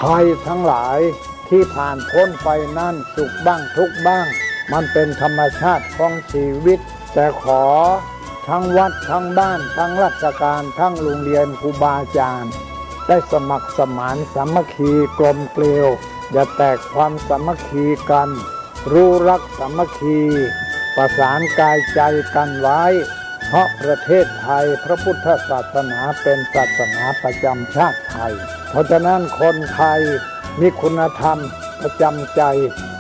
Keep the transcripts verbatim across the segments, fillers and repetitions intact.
ภัยทั้งหลายตี้ผ่านป๊นไปนั้น สุขบ้างทุกข์บ้าง มันเป๋นธรรมชาติของจีวิต แต่ขอตึงวัดตึงบ้าน ตึงราชก๋าน ตึงโฮงเฮียน ครูบาอาจ๋ารย์ ได้สมัครสมานสามัคคีกลมเกลียว อย่าแตกความสามัคคีกั๋น ฮู้ฮักสามัคคี ประสานกายใจ๋กั๋นไว้ เพราะประเทศไทยพระพุทธศาสนาเป๋นศาสนาประจ๋ำชาติไทย เพราะฉะนั้นคนไทยมีคุณธรรมประจ๋ำใจ๋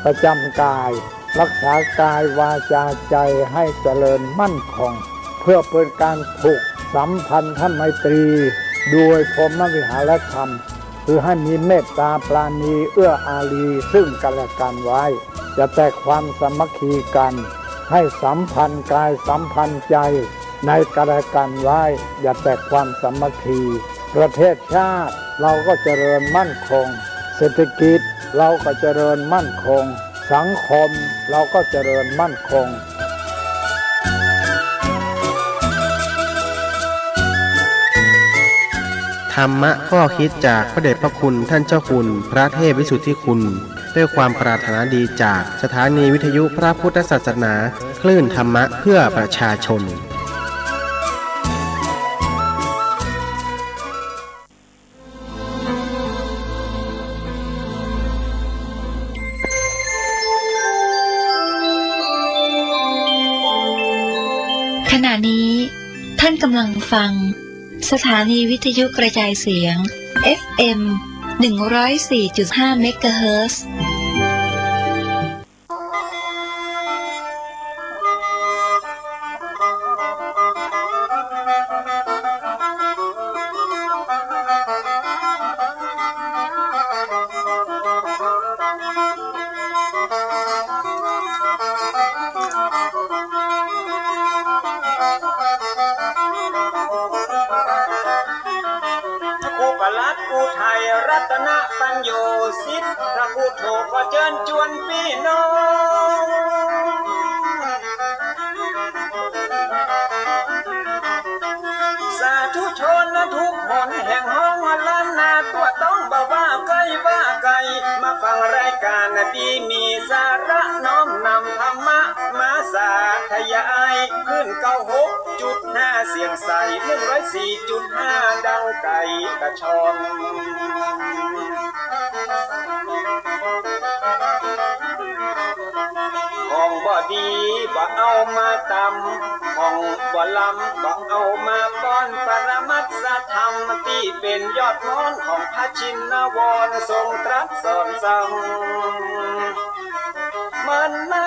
ประจ๋ำกาย ฮักษากายวาจ๋าใจ๋หื้อเจริญมั่นคง เปื้อเป๋นก๋านผูกสัมพันธไมตรีโดยพรหมวิหารธรรม คือหื้อมีเมตต๋าปราณีเอื้ออารีซึ่งกั๋นและกั๋นไว้ อย่าแตกความสามัคคีกั๋น หื้อสัมพันธ์กายสัมพันธ์ใจ๋ในกั๋นและกั๋นไว้ อย่าแตกความสามัคคี ประเทศชาติเฮาก็เจริญมั่นคง เศรษฐกิจเฮาก็เจริญมั่นคง สังคมเฮาก็เจริญมั่นคง ธรรมะข้อคิดจากพระเดชพระคุณท่านเจ้าคุณพระเทพวิสุทธิคุณ ด้วยความปรารถนาดีจากสถานีวิทยุพระพุทธศาสนา คลื่นธรรมะเพื่อประชาชน ขณะนี้ท่านกำลังฟังสถานีวิทยุกระจายเสียง เอฟเอ็ม หนึ่งร้อยสี่จุดห้า เมกะเฮิรตซ์ พระครูประหลัดอุทัยรัตนปัญโญสิทธิ์ พระครูโทขอเจิญจวนปี้น้อง สาธุชนทุกหนแห่งห้องล้านนา ทั่วต้องบ่ว่าใก้ว่าไก๋ มาฟังรายก๋านดีมีสาระ น้อมนำธรรมะมาสาธยาย คลื่นเก้าหกจุดห้า เสียงใส หนึ่งร้อยสี่จุดห้า ดังไก๋กระชอน ของบ่ดีบ่เอามาตำ ของบ่ล้ำบ่เอามาป้อน ปรมัตถธรรมตี้เป๋นยอดม้อน ของพระชินวรทรงตรัสสอนสั่ง มันมา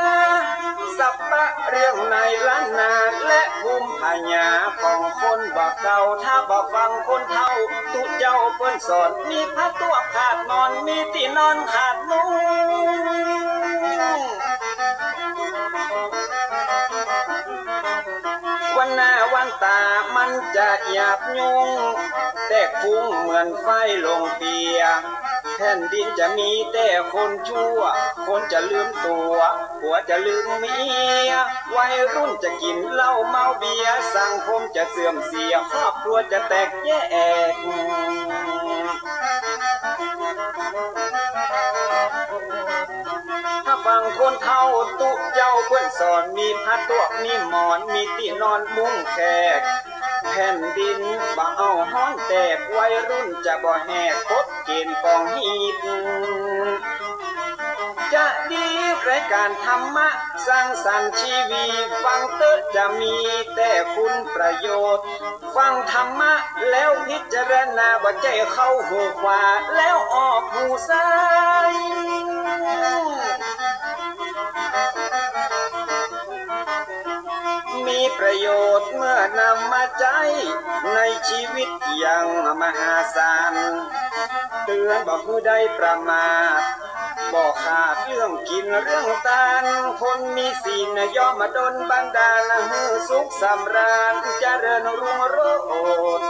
สัปปะเรื่องในล้านนา และภูมิพญาของคนบ่าเก่า ถ้าบ่ฟังคนเฒ่า ตุ๊เจ้าเปิ้นสอน มีผ้าตั้วขาดหมอน มีตี้นอนขาดมุ้ง วันหน้าวันต๋ามันจะหยาบยุง แตกฟุ้งเหมือนไฟลงเปีย แผ่นดินจะมีแต่คนชั่ว คนจะลืมตั๋ว ผัวจะลืมเมีย วัยรุ่นจะกิ๋นเหล้าเมาเบียร์ สังคมจะเสื่อมเสีย ครอบครัวจะแตกแยก ถ้าฟังคนเฒ่าตุ๊เจ้าเปิ้นสอน มีผ้าตั้วมีหมอน มีตี้นอนมุ้งแขก แผ่นดินบ่เอาฮ้อนแตก วัยรุ่นจะบ่แหก กฎเกณฑ์กองฮีต จะดีรายก๋านธรรมะสร้างสรรค์ชีวี ฟังเต๊อะจะมีแต่คุณประโยชน์ ฟังธรรมะแล้วพิจารณา บ่ใจ้เข้าหูขวาแล้วออกหูซ้าย มีประโยชน์เมื่อนำมาใจ๊ในชีวิตอย่างมหาศาล เตือนบ่หื้อได้ประมาท บ่ขาดเรื่องกิ๋นเรื่องตาน คนมีศีลย่อมมาดลบันดาล หื้อสุขสำราญเจริญรุ่งโรจน์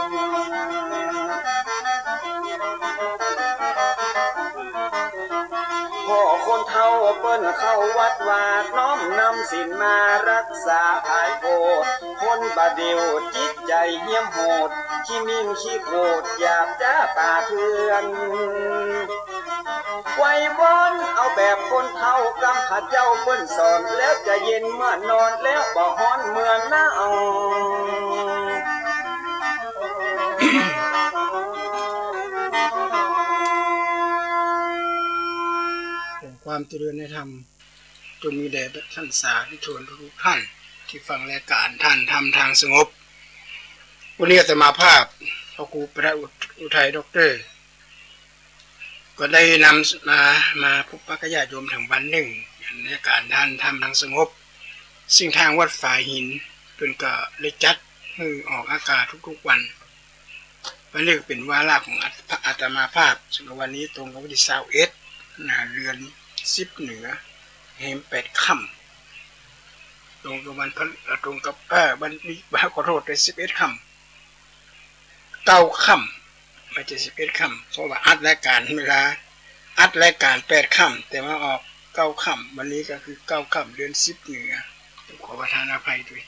พ่อคนเฒ่าเปิ้นเข้าวัดวา น้อมนำศีลมารักษาผายโพธิ คนบ่าเดี่ยวจิตใจ๋เหี้ยมโหด ขี้หมิ่นขี้โกรธหยาบจ๊าป่าเถื่อน ไหว้วอนเอาแบบคนเฒ่ากำพร้าเจ้าเปิ้นสอน แล้วจะเย็นเมื่อนอน แล้วบ่ฮ้อนเมื่อหนาว ความเจริญในธรรม จงมีแด่ท่านสาธุชนทุกๆ ท่าน ตี้ฟังรายก๋านทานธรรมตางสงบ วันนี้อาตมาภาพ พระครูประอุทัยด็อกเตอร์ ก็ได้นำมา มาพบปะกับญาติโยมแถมวันนึ่ง ในก๋านทานธรรมตางสงบ ซึ่งตางวัดฝายหินเปิ้นก็ได้จัดหื้อออกอากาศทุกๆ วัน วันนี้ก็เป๋นวาระของอาต อาตมาภาพ ซึ่งวันนี้ตรงกับวันตี้ซาวเอ็ด นะ เดือนสิบเหนือ แฮมแปดค่ำ ตรงกับวันพฤ- เอ่อ ตรงกับ เอ่อ วันนี้ ขอโต้ษ ได้สิบเอ็ดค่ำ เก้าค่ำ บ่ใจ้สิบเอ็ดค่ำ เพราะว่าอัดรายก๋านเวลา อัดรายก๋านแปดค่ำ แต่มาออกเก้าค่ำ วันนี้ก็คือเก้าค่ำ เดือนสิบเหนือ ขอประทานอภัยตวย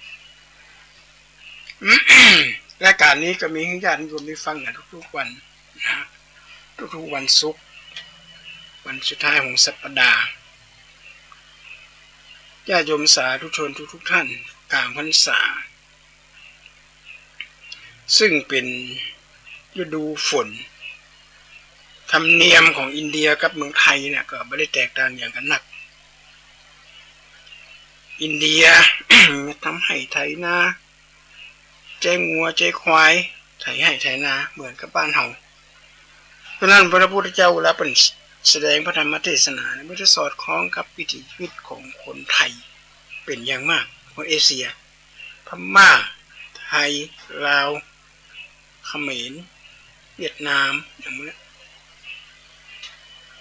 รายก๋านนี้ก็มีหื้อญาติโยมได้ฟังกั๋นทุกๆ วันนะ ทุกๆ วันศุกร์ วันสุดท้ายของสัปดาห์ ญาติโยมสาธุชนทุกๆ ท่าน ก๋างพรรษา ซึ่งเป๋นฤดูฝน ธรรมเนียมของอินเดียกับเมืองไทยเนี่ยก็บ่ได้แตกต่างหยังกั๋นนัก อินเดีย ทำไฮ่ไถนา ใจ๊งัวใจ๊ควาย ไถไฮ่ไถนาเหมือนกับบ้านเฮา เพราะนั้นพระพุทธเจ้าเวลาเปิ้นแสดงพระธรรมเทศนาเนี่ย มันจะสอดคล้องกับวิถีชีวิตของคนไทยเป๋นอย่างมาก คนเอเชีย พม่า ไทย ลาว เขมร เวียดนาม อย่างนี้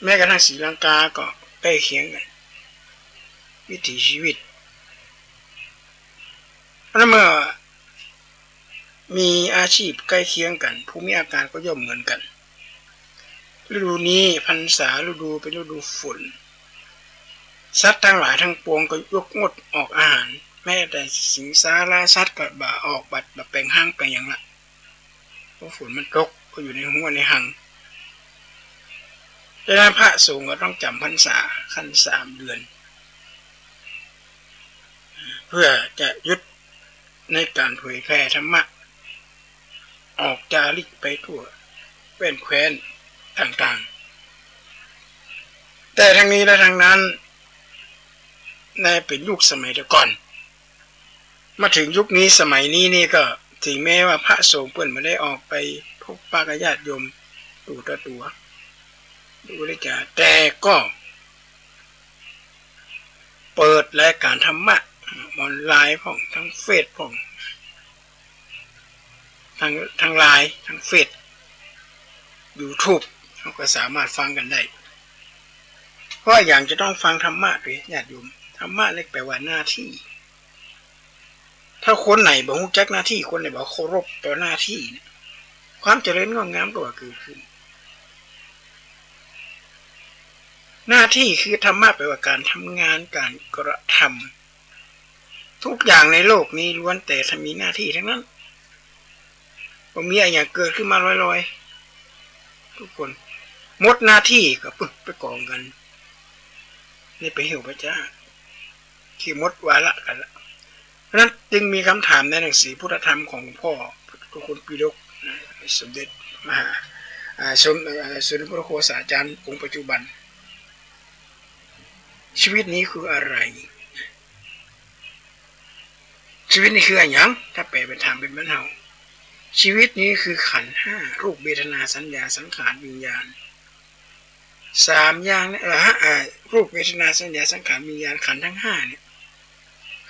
แม้กระทั่งศรีลังกาก็ใก้เคียงกั๋น วิถีชีวิต เพราะนั้นเมื่อมีอาชีพใก้เคียงกั๋น ภูมิอากาศก็ย่อมเหมือนกั๋น ฤดูนี้พรรษาฤดูเป๋นฤดูฝน สัตว์ตังหลายตังปวงก็ยกงดออกอาหาร แม้แต่สิงสาราสัตว์ก็บ่ออก บ่ บ่แป๋งฮางแป๋งหยังละ เพราะฝนมันตก ก็อยู่ในฮั้วในฮัง ดังนั้นพระสงฆ์ก็ต้องจ๋ำพรรษาขั้นสามเดือน เพื่อจะหยุดในก๋านเผยแผ่ธรรมะ ออกจาริกไปทั่วแว่นแคว้นต่างๆ แต่ทั้งนี้และทั้งนั้น ในเป๋นยุคสมัยแต่ก่อน มาเถิงยุคนี้สมัยนี้นี่ก็ ถึงแม้ว่าพระสงฆ์เปิ้นบ่ได้ออกไปพบปะกับญาติโยมตั๋วต่อตั๋ว ดูได้จ้า แต่ก็เปิดรายก๋านธรรมะออนไลน์พ่อง ตางเฟซพ่อง ตาง ตางไลน์ ตางเฟซ ยูทูบ เฮาก็สามารถฟังกั๋นได้ เพราะอย่างจะต้องฟังธรรมะเด้อญาติโยม ธรรมะนี่แปลว่าหน้าตี้ ถ้าคนไหนบ่ฮู้จักหน้าตี้ คนไหนบ่เคารพต่อหน้าตี้เนี่ย ความเจริญงอกงามก็บ่เกิดขึ้น หน้าตี้คือธรรมะ แปลว่าก๋านทำงาน ก๋านกระทำ ทุกอย่างในโลกนี้ล้วนแต่มีหน้าตี้ตังนั้น บ่มีอะหยังเกิดขึ้นมาลอยๆ ทุกคน หมดหน้าตี้ก็ปึบไปก๋องกั๋น นี่ไปหิ้วพระเจ้า ตี้หมดวาระกั๋นละ เพราะนั้นจึงมีกำถามในหนังสือพุทธธรรมของหลวงพ่อเจ้าคุณปิฎกนะ สมเด็จมหา อ่า สม- อ่า สมเด็จพระโฆษาจารย์องค์ปัจจุบัน ชีวิตนี้คืออะไร ชีวิตนี้คืออะหยัง ถ้าแปลเป๋นถามเป๋นบ้านเฮา ชีวิตนี้คือขันธ์ห้า รูป เวทนา สัญญา สังขาร วิญญาณ สามอย่างเนี่ย เอ่อ ฮะ เอ่อ รูป เวทนา สัญญา สังขาร วิญญาณ ขันธ์ตังห้าเนี่ย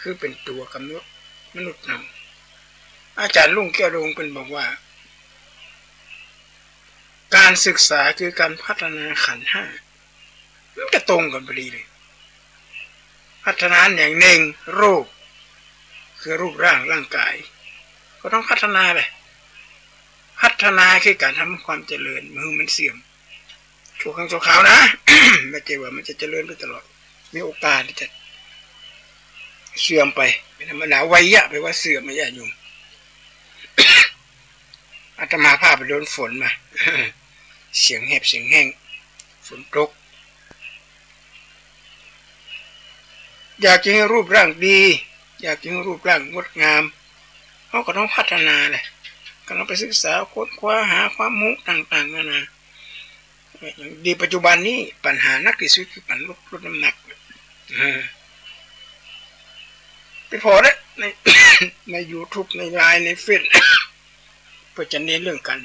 คือเป๋นตั๋วก๋ำหนดมนุษย์เฮา อาจารย์รุ่งแก้วดวงเปิ้นบอกว่า ก๋านศึกษาคือก๋านพัฒนาขันธ์ห้า มันก็ตรงกั๋นพอดีเลย พัฒนาอย่างนึ่ง รูป คือรูปร่าง ร่างก๋าย ก็ต้องพัฒนาแหละ พัฒนาคือก๋านทำความเจริญ บ่หื้อมันเสื่อม ชั่วครั้งชั่วคราวนะ บ่ใจ้ว่ามันจะเจริญไปตลอด มีโอกาสตี้จะเสื่อมไป เป๋นธรรมดา วัยยะ แปลว่าเสื่อม ญาติโยม อั อาตมาภาพไปโดนฝนมา เสียงแหบเสียงแห้ง ฝนตก อยากจะหื้อรูปร่างดี อยากจะหื้อรูปร่างงดงาม เฮาก็ต้องพัฒนาแหละ ก็ต้องไปศึกษาค้นคว้าหาความฮู้ต่างๆ นานา ดีปัจจุบันนี้ปัญหานักตี้สุดคือปัญหาลด ลดน้ำหนัก เออ ไปผ่อเด้อ ใน ในยูทูบ ในไลน์ ในเฟซ เปิ้นจะเน้นเรื่องก๋าน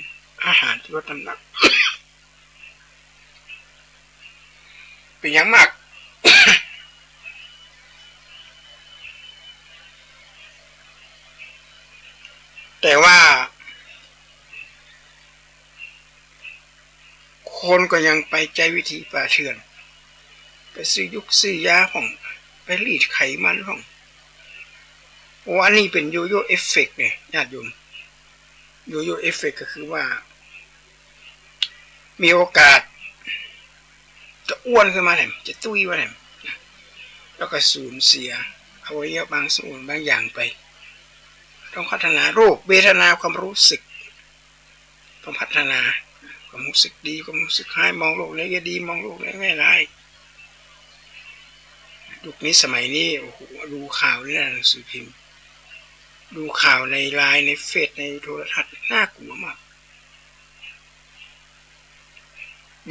อาหารตี้ลดน้ำหนัก เป๋นอย่างมาก แต่ว่า คนก็ยังไปใจ๊วิธีป่าเถื่อน ไปซื้อยุกซื้อยาพ่อง ไปรีดไขมันพ่อง โอ้ อันนี้เป๋นโยโย่เอฟเฟกต์เนี่ย ญาติโยม โยโย่เอฟเฟกต์ก็คือว่า มีโอกาส จะอ้วนขึ้นมาแหม จะตุ้ยมาแหม แล้วก็สูญเสียอวัยวะบางส่วนบางอย่างไป ต้องพัฒนารูปเวทนาความรู้สึก ต้องพัฒนาความรู้สึกดี ความรู้สึกฮ้าย มองโลกในแง่ดี มองโลกในแง่ร้าย ยุคนี้สมัยนี้ โอ้โห ดูข่าวในหนังสือพิมพ์ ดูข่าวในไลน์ ในเฟซ ในโทรทัศน์ น่ากลัวมาก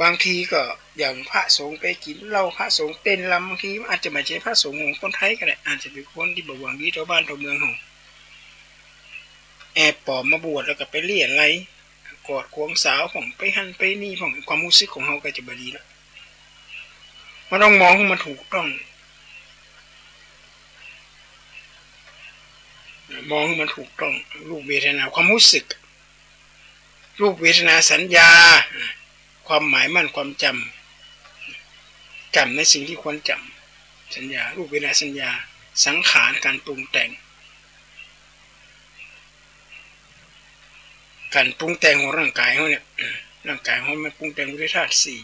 บางทีก็อย่างพระสงฆ์ไปกิ๋นเหล้า พระสงฆ์เต้นรำ บางทีอาจจะบ่ใจ้พระสงฆ์ของคนไทยก็ได้ อาจจะเป๋นคนตี้บ่หวังดีต่อบ้านต่อเมืองเฮา แอบป๋อมมาบวชแล้วก็ไปเลี้ยไล่ กอดควงสาวพ่อง ไปหั้นไปนี่พ่อง ความฮู้สึกของเฮาก็จะบ่ดีละ มันต้องมองหื้อมันถูกต้อง มองหื้อมันถูกต้อง รูปเวทนาความฮู้สึก รูปเวทนาสัญญา ความหมายมั่นความจ๋ำ จ๋ำในสิ่งตี้ควรจ๋ำ สัญญา รูปเวทนาสัญญา สังขารก๋านปรุงแต่ง ก๋านปรุงแต่งของร่างก๋ายเฮาเนี่ย ร่างก๋ายเฮามันปรุงแต่งด้วยธาตุสี่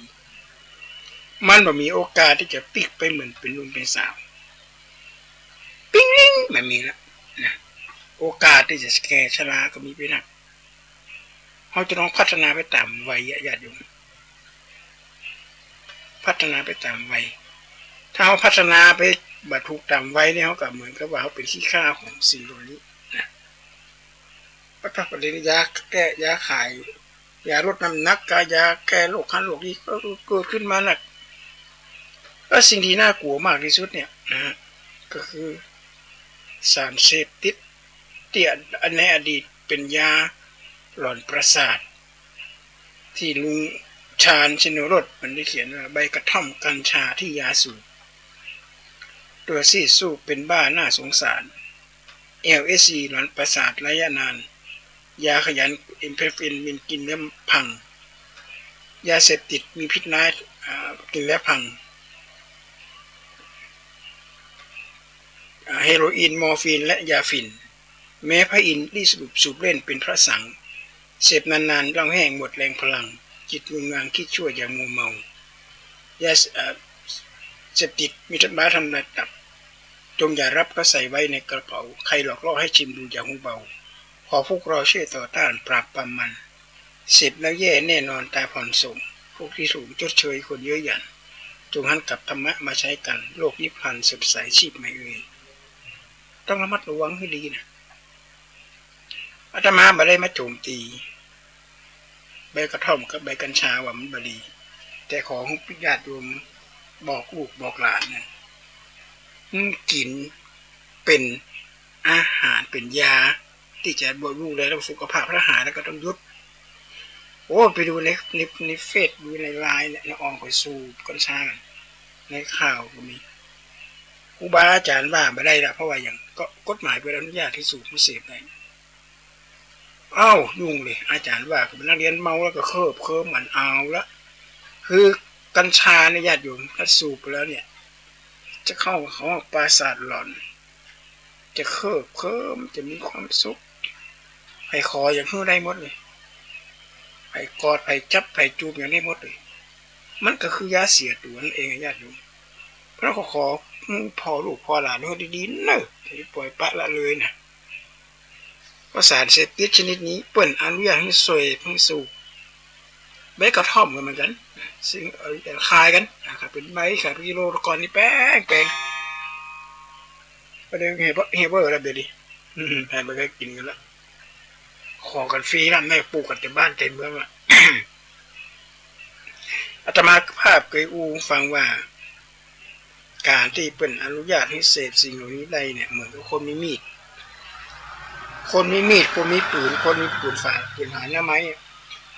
มันบ่มีโอกาสตี้จะปิ๊กไปเหมือนเป๋นหนุ่มเป๋นสาว ปิ๊งลิง บ่มีละนะ โอกาสตี้จะแก่ชราก็มีไปนัก เฮาจะต้องพัฒนาไปต๋ามวัยอะ ญาติโยม พัฒนาไปต๋ามวัย ถ้าเฮาพัฒนาไปบ่ถูกต๋ามวัยเนี่ย เฮาก็เหมือนกับว่าเฮาเป๋นขี้ข้าของสิ่งเหล่านี้นะ ปัจจุบันนี้ยาแก้ ยาขาย ยาลดน้ำหนักกับยาแก้โรคหั้นโรคนี้ก็เกิดขึ้นมานัก แล้วสิ่งตี้น่ากลัวมากตี้สุดเนี่ยนะฮะ ก็คือสารเสพติด ตี้ในอดีตเป๋นยาหลอนประสาท ตี้ลุงชาญ ชินโนรส มันได้เขียนว่า ใบกระท่อม กัญชา ที่ยาสูบ ตัวซีดซูบเป๋นบ้าน่าสงสาร แอลเอสดี หลอนประสาทระยะนาน ยาขยัน แอมเฟตามีน กินแล้วพัง ยาเสพติดมีพิษร้าย อ่า กินแล้วพัง อ่า เฮโรอีน มอร์ฟีน และยาฝิ่น แม้พระอินทร์ตี้สูบ สูบเล่นเป๋นพระสัง เสพนานๆ เล่าแห้งหมดแรงพลัง จิตงุนงานคิดชั่วอย่างมัวเมา ยา เอ่อ เสพติดมีทำร้ายทำลายตับ จงอย่ารับเขาใส่ไว้ในกระเป๋า ใครหลอกล่อให้ชิมดูอย่าหูเบา ขอพวกเราช่วยต่อต้านปราบปรามมัน เสพแล้วแย่แน่นอนตายผ่อนส่ง พวกตี้ถูกชดเชยควรเย้ยหยัน จงหันกลับธรรมะมาใช้กัน โลกนิพพานสดใสชีพใหม่เอ่ย ต้องระมัดระวังหื้อดีนะ อาตมาบ่ได้มาโจมตีใบกระท่อมกับใบกัญชาว่ามันบ่ดี แต่ขอหื้อญาติโยมบอกลูกบอกหลานนะ หื้อกิ๋นเป๋นอาหาร เป๋นยาตี้จะบำรุงดูแลสุขภาพ ถ้าหายแล้วก็ต้องหยุด โอ้ ไปดูใน ใน ในเฟซ ดูในไลน์เนี่ย ในอ่องข้อยสูบกัญชา ในข่าวก็มี ครูบาอาจ๋ารย์ว่าบ่ได้ละ เพราะว่าหยัง ก็กฎหมายเปิ้นอนุญาตหื้อสูบหื้อเสพได้ อ้าว ยุ่งเลย อาจ๋ารย์ว่ากับนักเรียนเมาแล้วก็เคิบเคิมกัน เอาละ คือกัญชาเนี่ยญาติโยม ถ้าสูบไปแล้วเนี่ย จะเข้า เข้าปราสาทหลอน จะเคิบเคิม จะมีความสุข ใผขอหยังหื้อได้หมดเลย ใผกอด ใผจับ ใผจูบหยังได้หมดเลย มันก็คือยาเสียตั๋วนั่นเองอะญาติโยม เพราะนั้นก็ขอหื้อผ่อลูกผ่อหลานหื้อดีๆ เน่อ อย่าปล่อยปละละเลยนะ เพราะสารเสพติดชนิดนี้เปิ้นอนุญาตหื้อเสพหื้อสูบ ใบกระท่อมก็เหมือนกั๋น ซึ่ง เอ่อ ขายกั๋น อ่า ขายเป๋นใบ ขายเป๋นกิโล แต่ก่อนนี่แพง แพง บ่าเดี่ยวเหียบ่า เหียบ่าแล้วเดี๋ยวนี้ อืม แพงไปก็กิ๋นกั๋นละ ขอกั๋นฟรีนะ แม่ปลูกกั๋นแต่บ้านแต่เมืองละ อาตมาภาพเกยอู้ฟังว่า ก๋านตี้เปิ้นอนุญาตหื้อเสพสิ่งเหล่านี้ได้เนี่ย เหมือนกับคนมีมีด คนมีมีด คนมีปืน คนมีปืนฝา ปืนหาหน้าไม้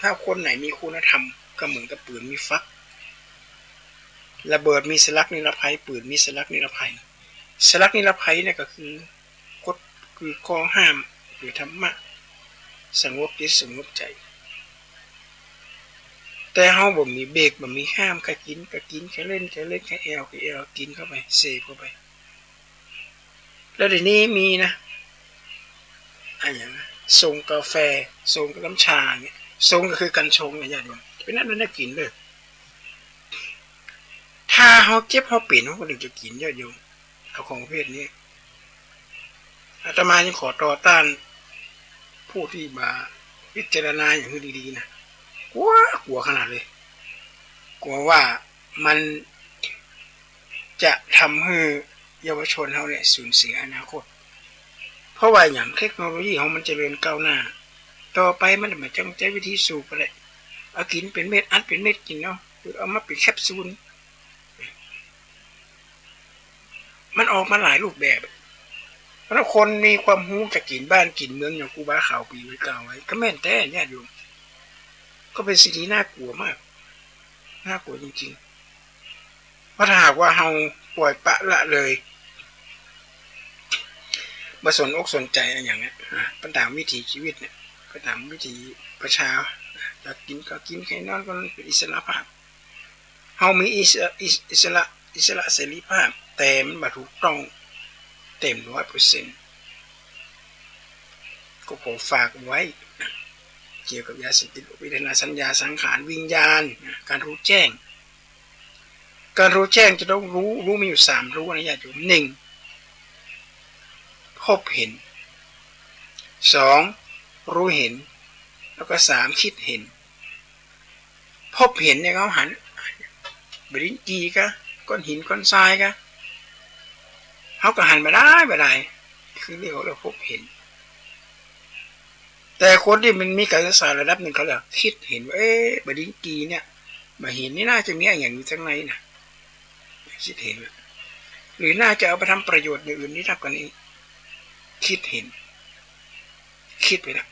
ถ้าคนไหนมีคุณธรรม ก็เหมือนกับปืนมีฟัก ระเบิดมีสลักนิรภัย ปืนมีสลักนิรภัย สลักนิรภัยเนี่ยก็คือ กฎ คือข้อห้าม คือธรรมะ สงบจิตสงบใจ๋ แต่เฮาบ่มีเบรก บ่มีห้าม ใค่กิ๋นก็กิ๋น ใค่เล่นก็เล่น ใค่แอ่วก็แอ่ว กิ๋นเข้าไป เสพเข้าไป แล้วเดี๋ยวนี้มีนะ อะหยังนะ ซงกาแฟ ซงน้ำชาเนี่ย ซงก็คือกัญชงนะญาติโยม เป๋นอันนั้นน่ากิ๋นเลย ถ้าเฮาเจ็บเฮาเป๋น เฮาก็ถึงจะกิ๋นญาติโยม เอาของประเภทนี้ อาตมายังขอต่อต้านผู้ตี้บ่าพิจารณาอย่างนี้ดีๆ นะ กั๋ว กั๋วขนาดเลย กั๋วว่ามันจะทำหื้อเยาวชนเฮาเนี่ยสูญเสียอนาคต เพราะว่าหยัง เทคโนโลยีของมันเจริญก้าวหน้า ต่อไปมันบ่จั่งใจ๊วิธีสูบก็ได้ เอากิ๋นเป๋นเม็ด อัดเป๋นเม็ดกิ๋นเอา หรือเอามาเป๋นแคปซูล มันออกมาหลายรูปแบบ เพราะฉะนั้นคนมีความฮู้จะกิ๋นบ้านกิ๋นเมืองอย่างครูบาขาวปี๋เคยกล่าวไว้ ก็แม่นแต๊ญาติโยม ก็เป๋นสิ่งตี้น่ากั๋วมาก น่ากั๋วจริงๆ เพราะถ้าหากว่าเฮาป่อยปละละเลย บ่สนอกสนใจ๋อะหยังเนี่ย อ่ะ ไปต๋ามวิถีชีวิตเนี่ย ไปต๋ามวิถีประชา จะกิ๋นก็กิ๋น ใค่นอนก็นอน เป๋นอิสระภาพ เฮามีอิสระ อิส อิสระ อิสระเสรีภาพ แต่มันบ่ถูกต้องเต๋มร้อยเปอร์เซ็นต์ ก็ขอฝากไว้ เกี่ยวกับยาเสพติด รูป เวทนา สัญญา สังขาร วิญญาณ ก๋านฮู้แจ้ง ก๋านฮู้แจ้งจะต้องฮู้ ฮู้มีอยู่สามฮู้นะญาติโยม หนึ่ง พบเห็น สอง ฮู้เห็น แล้วก็สาม กึ๊ดเห็น พบเห็นเนี่ยเฮาหัน ใบลิ้นจี่กา ก้อนหินก้อนทรายกา เฮาก็หันบ่ดายบ่ดาย คือเรียกว่าพบเห็น แต่คนตี้มันมีก๋านศึกษาระดับนึ่งเขาจะกึ๊ดเห็นว่า เอ๊ะ ใบลิ้นจี่เนี่ย ใบหินนี่น่าจะมีอะหยังอยู่ข้างในนะ กึ๊ดเห็น หรือน่าจะเอาไปทำประโยชน์อย่างอื่นตี้นักกว่านี้ กึ๊ดเห็น กึ๊ดไปละ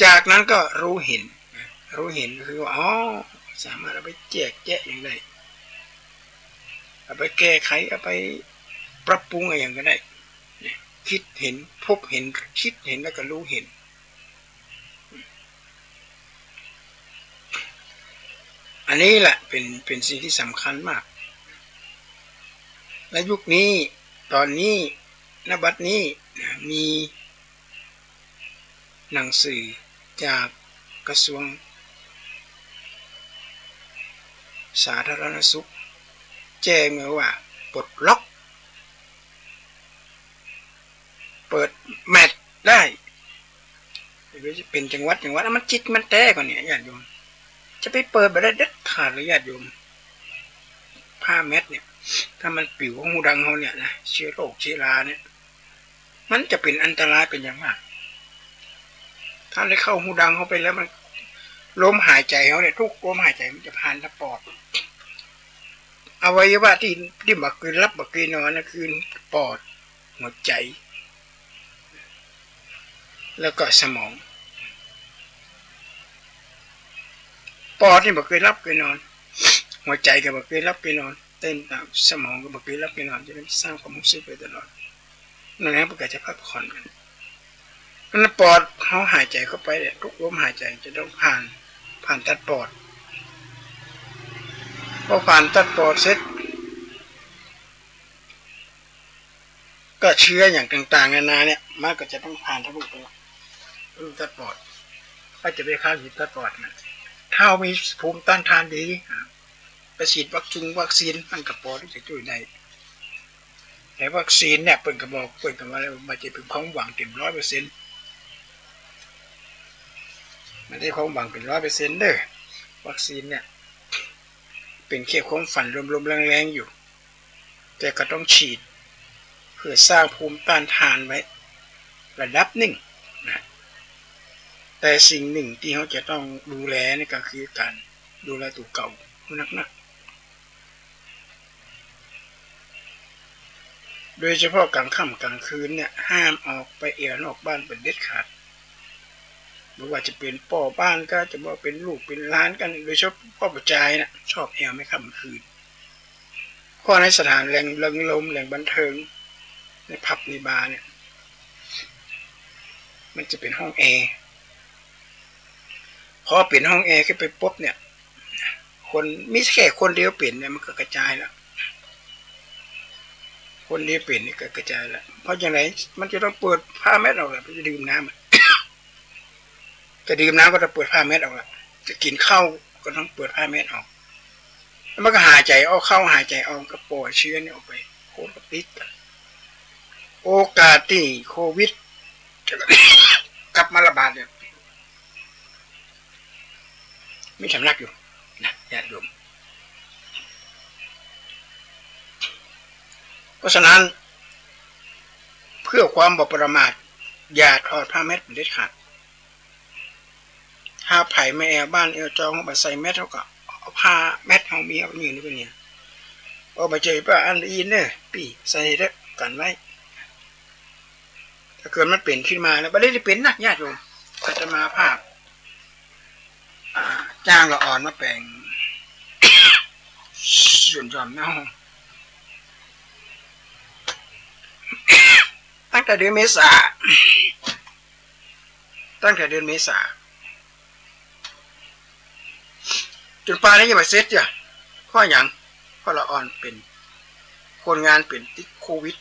จากนั้นก็ฮู้เห็น ฮู้เห็นก็คือว่า อ๋อ สามารถเอาไปแจกแจงอะหยังได้ เอาไปแก้ไข เอาไปปรับปรุงอะหยังก็ได้ กึ๊ดเห็น พบเห็น กึ๊ดเห็น แล้วก็ฮู้เห็น อันนี้แหละเป๋น เป๋นสิ่งตี้สำคัญมาก ในยุคนี้ ต๋อนนี้ ณ บัดนี้ มี หนังสือจากกระทรวงสาธารณสุข แจ้งมาว่าปลดล็อก เปิดแมทได้ เป๋นจังหวัด จังหวัด มันจิตมันแตกก่อเนี่ย ญาติโยม จะไปเปิดบ่ได้เด็ดขาดเลย ญาติโยม ผ้าแมทเนี่ย ถ้ามันปิ๋วเข้าฮูดังเฮาเนี่ยนะ เจื้อโรคเจื้อราเนี่ย มันจะเป๋นอันตรายเป๋นอย่างมาก ถ้าได้เข้าฮูดังเฮาไปแล้วมัน ลมหายใจ๋เฮาเนี่ย ทุกลมหายใจ๋มันจะผ่านตาปอด อวัยวะตี้ ตี้บ่เกยหลับบ่เกยนอนนะ คือปอด หัวใจ๋ แล้วก็สมอง ปอดนี่บ่เกยหลับเกยนอน หัวใจ๋ก็บ่เกยหลับเกยนอน เต้นต๋าม สมองก็บ่เกยหลับเกยนอน จะได้สร้างความฮู้สึกไปตลอด นั่นแหละ เปิ้นก็จะพักผ่อนกั๋น นั่นน่ะ ปอดเฮาหายใจ๋เข้าไปเนี่ย ทุกลมหายใจ๋จะต้องผ่าน ผ่านตัดปอด พอผ่านตัดปอดเสร็จ ก็เจื้ออย่างต่างๆ นานาเนี่ย มันก็จะต้องผ่านทะลุไป ทะลุตัดปอด ก็จะไปเข้าอยู่ตัดปอดนะ ถ้าเฮามีภูมิต้านทานดี ไปฉีดวัคซีน วัคซีน มันก็ปอดจะจ้วยได้ แต่วัคซีนเนี่ยเปิ้นก็บอก เปิ้นก็ว่าบ่ใจ้เป๋นความหวังเต๋มร้อยเปอร์เซ็นต์ บ่ใจ้ความหวังเป๋นร้อยเปอร์เซ็นต์เน่อ วัคซีนเนี่ย เป๋นแค่ความฝันลมๆแลงๆ อยู่ แต่ก็ต้องฉีด เพื่อสร้างภูมิต้านทานไว้ระดับนึ่งนะ แต่สิ่งนึ่งตี้เฮาจะต้องดูแลนี่ก็คือก๋านดูแลตั๋วเก่าหื้อนักๆ โดยเฉพาะก๋างค่ำก๋างคืนเนี่ย ห้ามออกไปแอ่วนอกบ้านเป๋นเด็ดขาด บ่ว่าจะเป๋นป้อบ้านก็ จะว่าเป๋นลูกเป๋นหลานกั๋น โดยเฉพาะป้อบ่าจายน่ะ ชอบแอ่วแม่ค่ำคืน เพราะในสถานแหล่งเริงรมย์ แหล่งบันเทิง ในผับในบาร์เนี่ย มันจะเป๋นห้องแอร์ พอเป๋นห้องแอร์ขึ้นไปปุ๊บเนี่ย คน มีแค่คนเดียวเป๋นเนี่ย มันก็กระจายแล้ว คนเดียวเป๋นนี่ก็กระจายแล้ว เพราะจั่งใด มันจะต้องเปิดผ้าแมตต์ออกแหละ มันจะดื่มน้ำอะ จะดื่มน้ำก็ต้องเปิดผ้าแมตต์ออกแหละ จะกิ๋นข้าวก็ต้องเปิดผ้าแมตต์ออก แล้วมันก็หายใจ๋ออกเข้า หายใจ๋ออก ก็ปล่อยเชื้อนี่ออกไป คนก็ติดกั๋น โอกาสตี้โควิดจะกลับมาระบาดเนี่ย มีสำนักอยู่นะ ญาติโยม เพราะฉะนั้น เพื่อความบ่ประมาท อย่าถอดผ้าแมตต์เด็ดขาด ถ้าใผมาแอ่วบ้านแอ่วจอง บ่ใส่แมตต์ เฮาก็เอาผ้าแมตต์เฮามี เอาไปยื่นไปเนี่ย เอาไปเจอป้าอันอีนเน่อ ปี้ใส่เต๊อะ กั๋นไว้ ถ้าเกิดมันเป๋นขึ้นมาแล้ว บ่ได้เป๋นนะ ญาติโยม อาตมาภาพ อ่า จ้างละอ่อนมาแป๋งสวนหย่อมเนาะ ตั้งแต่เดือนเมษา ตั้งแต่เดือนเมษา จ๋นป่านนี้ยังบ่เสร็จจ้ะ เพราะหยัง เพราะละอ่อนเป๋น คนงานเป๋นติดโควิด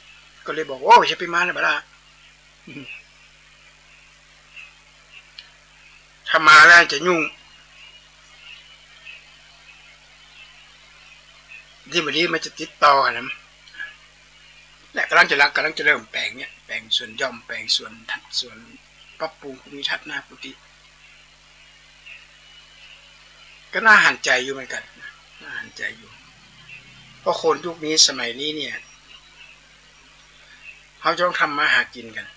ก็เลยบอก โอ้ย จะไปมาแล้วบ่ล่ะ ถ้ามาแล้วจะยุ่ง ดีบ่ดีมันจะติดต่อกั๋นนะ เนี่ย ก๋ำลังจะละ ก๋ำลังจะเริ่มแป๋งเนี่ย แป๋งสวนหย่อม แป๋งสวน สวนปรับปรุงภูมิทัศน์หน้ากุฏิ ก็น่าหันใจ๋อยู่เหมือนกั๋น น่าหันใจ๋อยู่ เพราะคนยุคนี้สมัยนี้เนี่ย เฮาจะต้องทำมาหากิ๋นกั๋น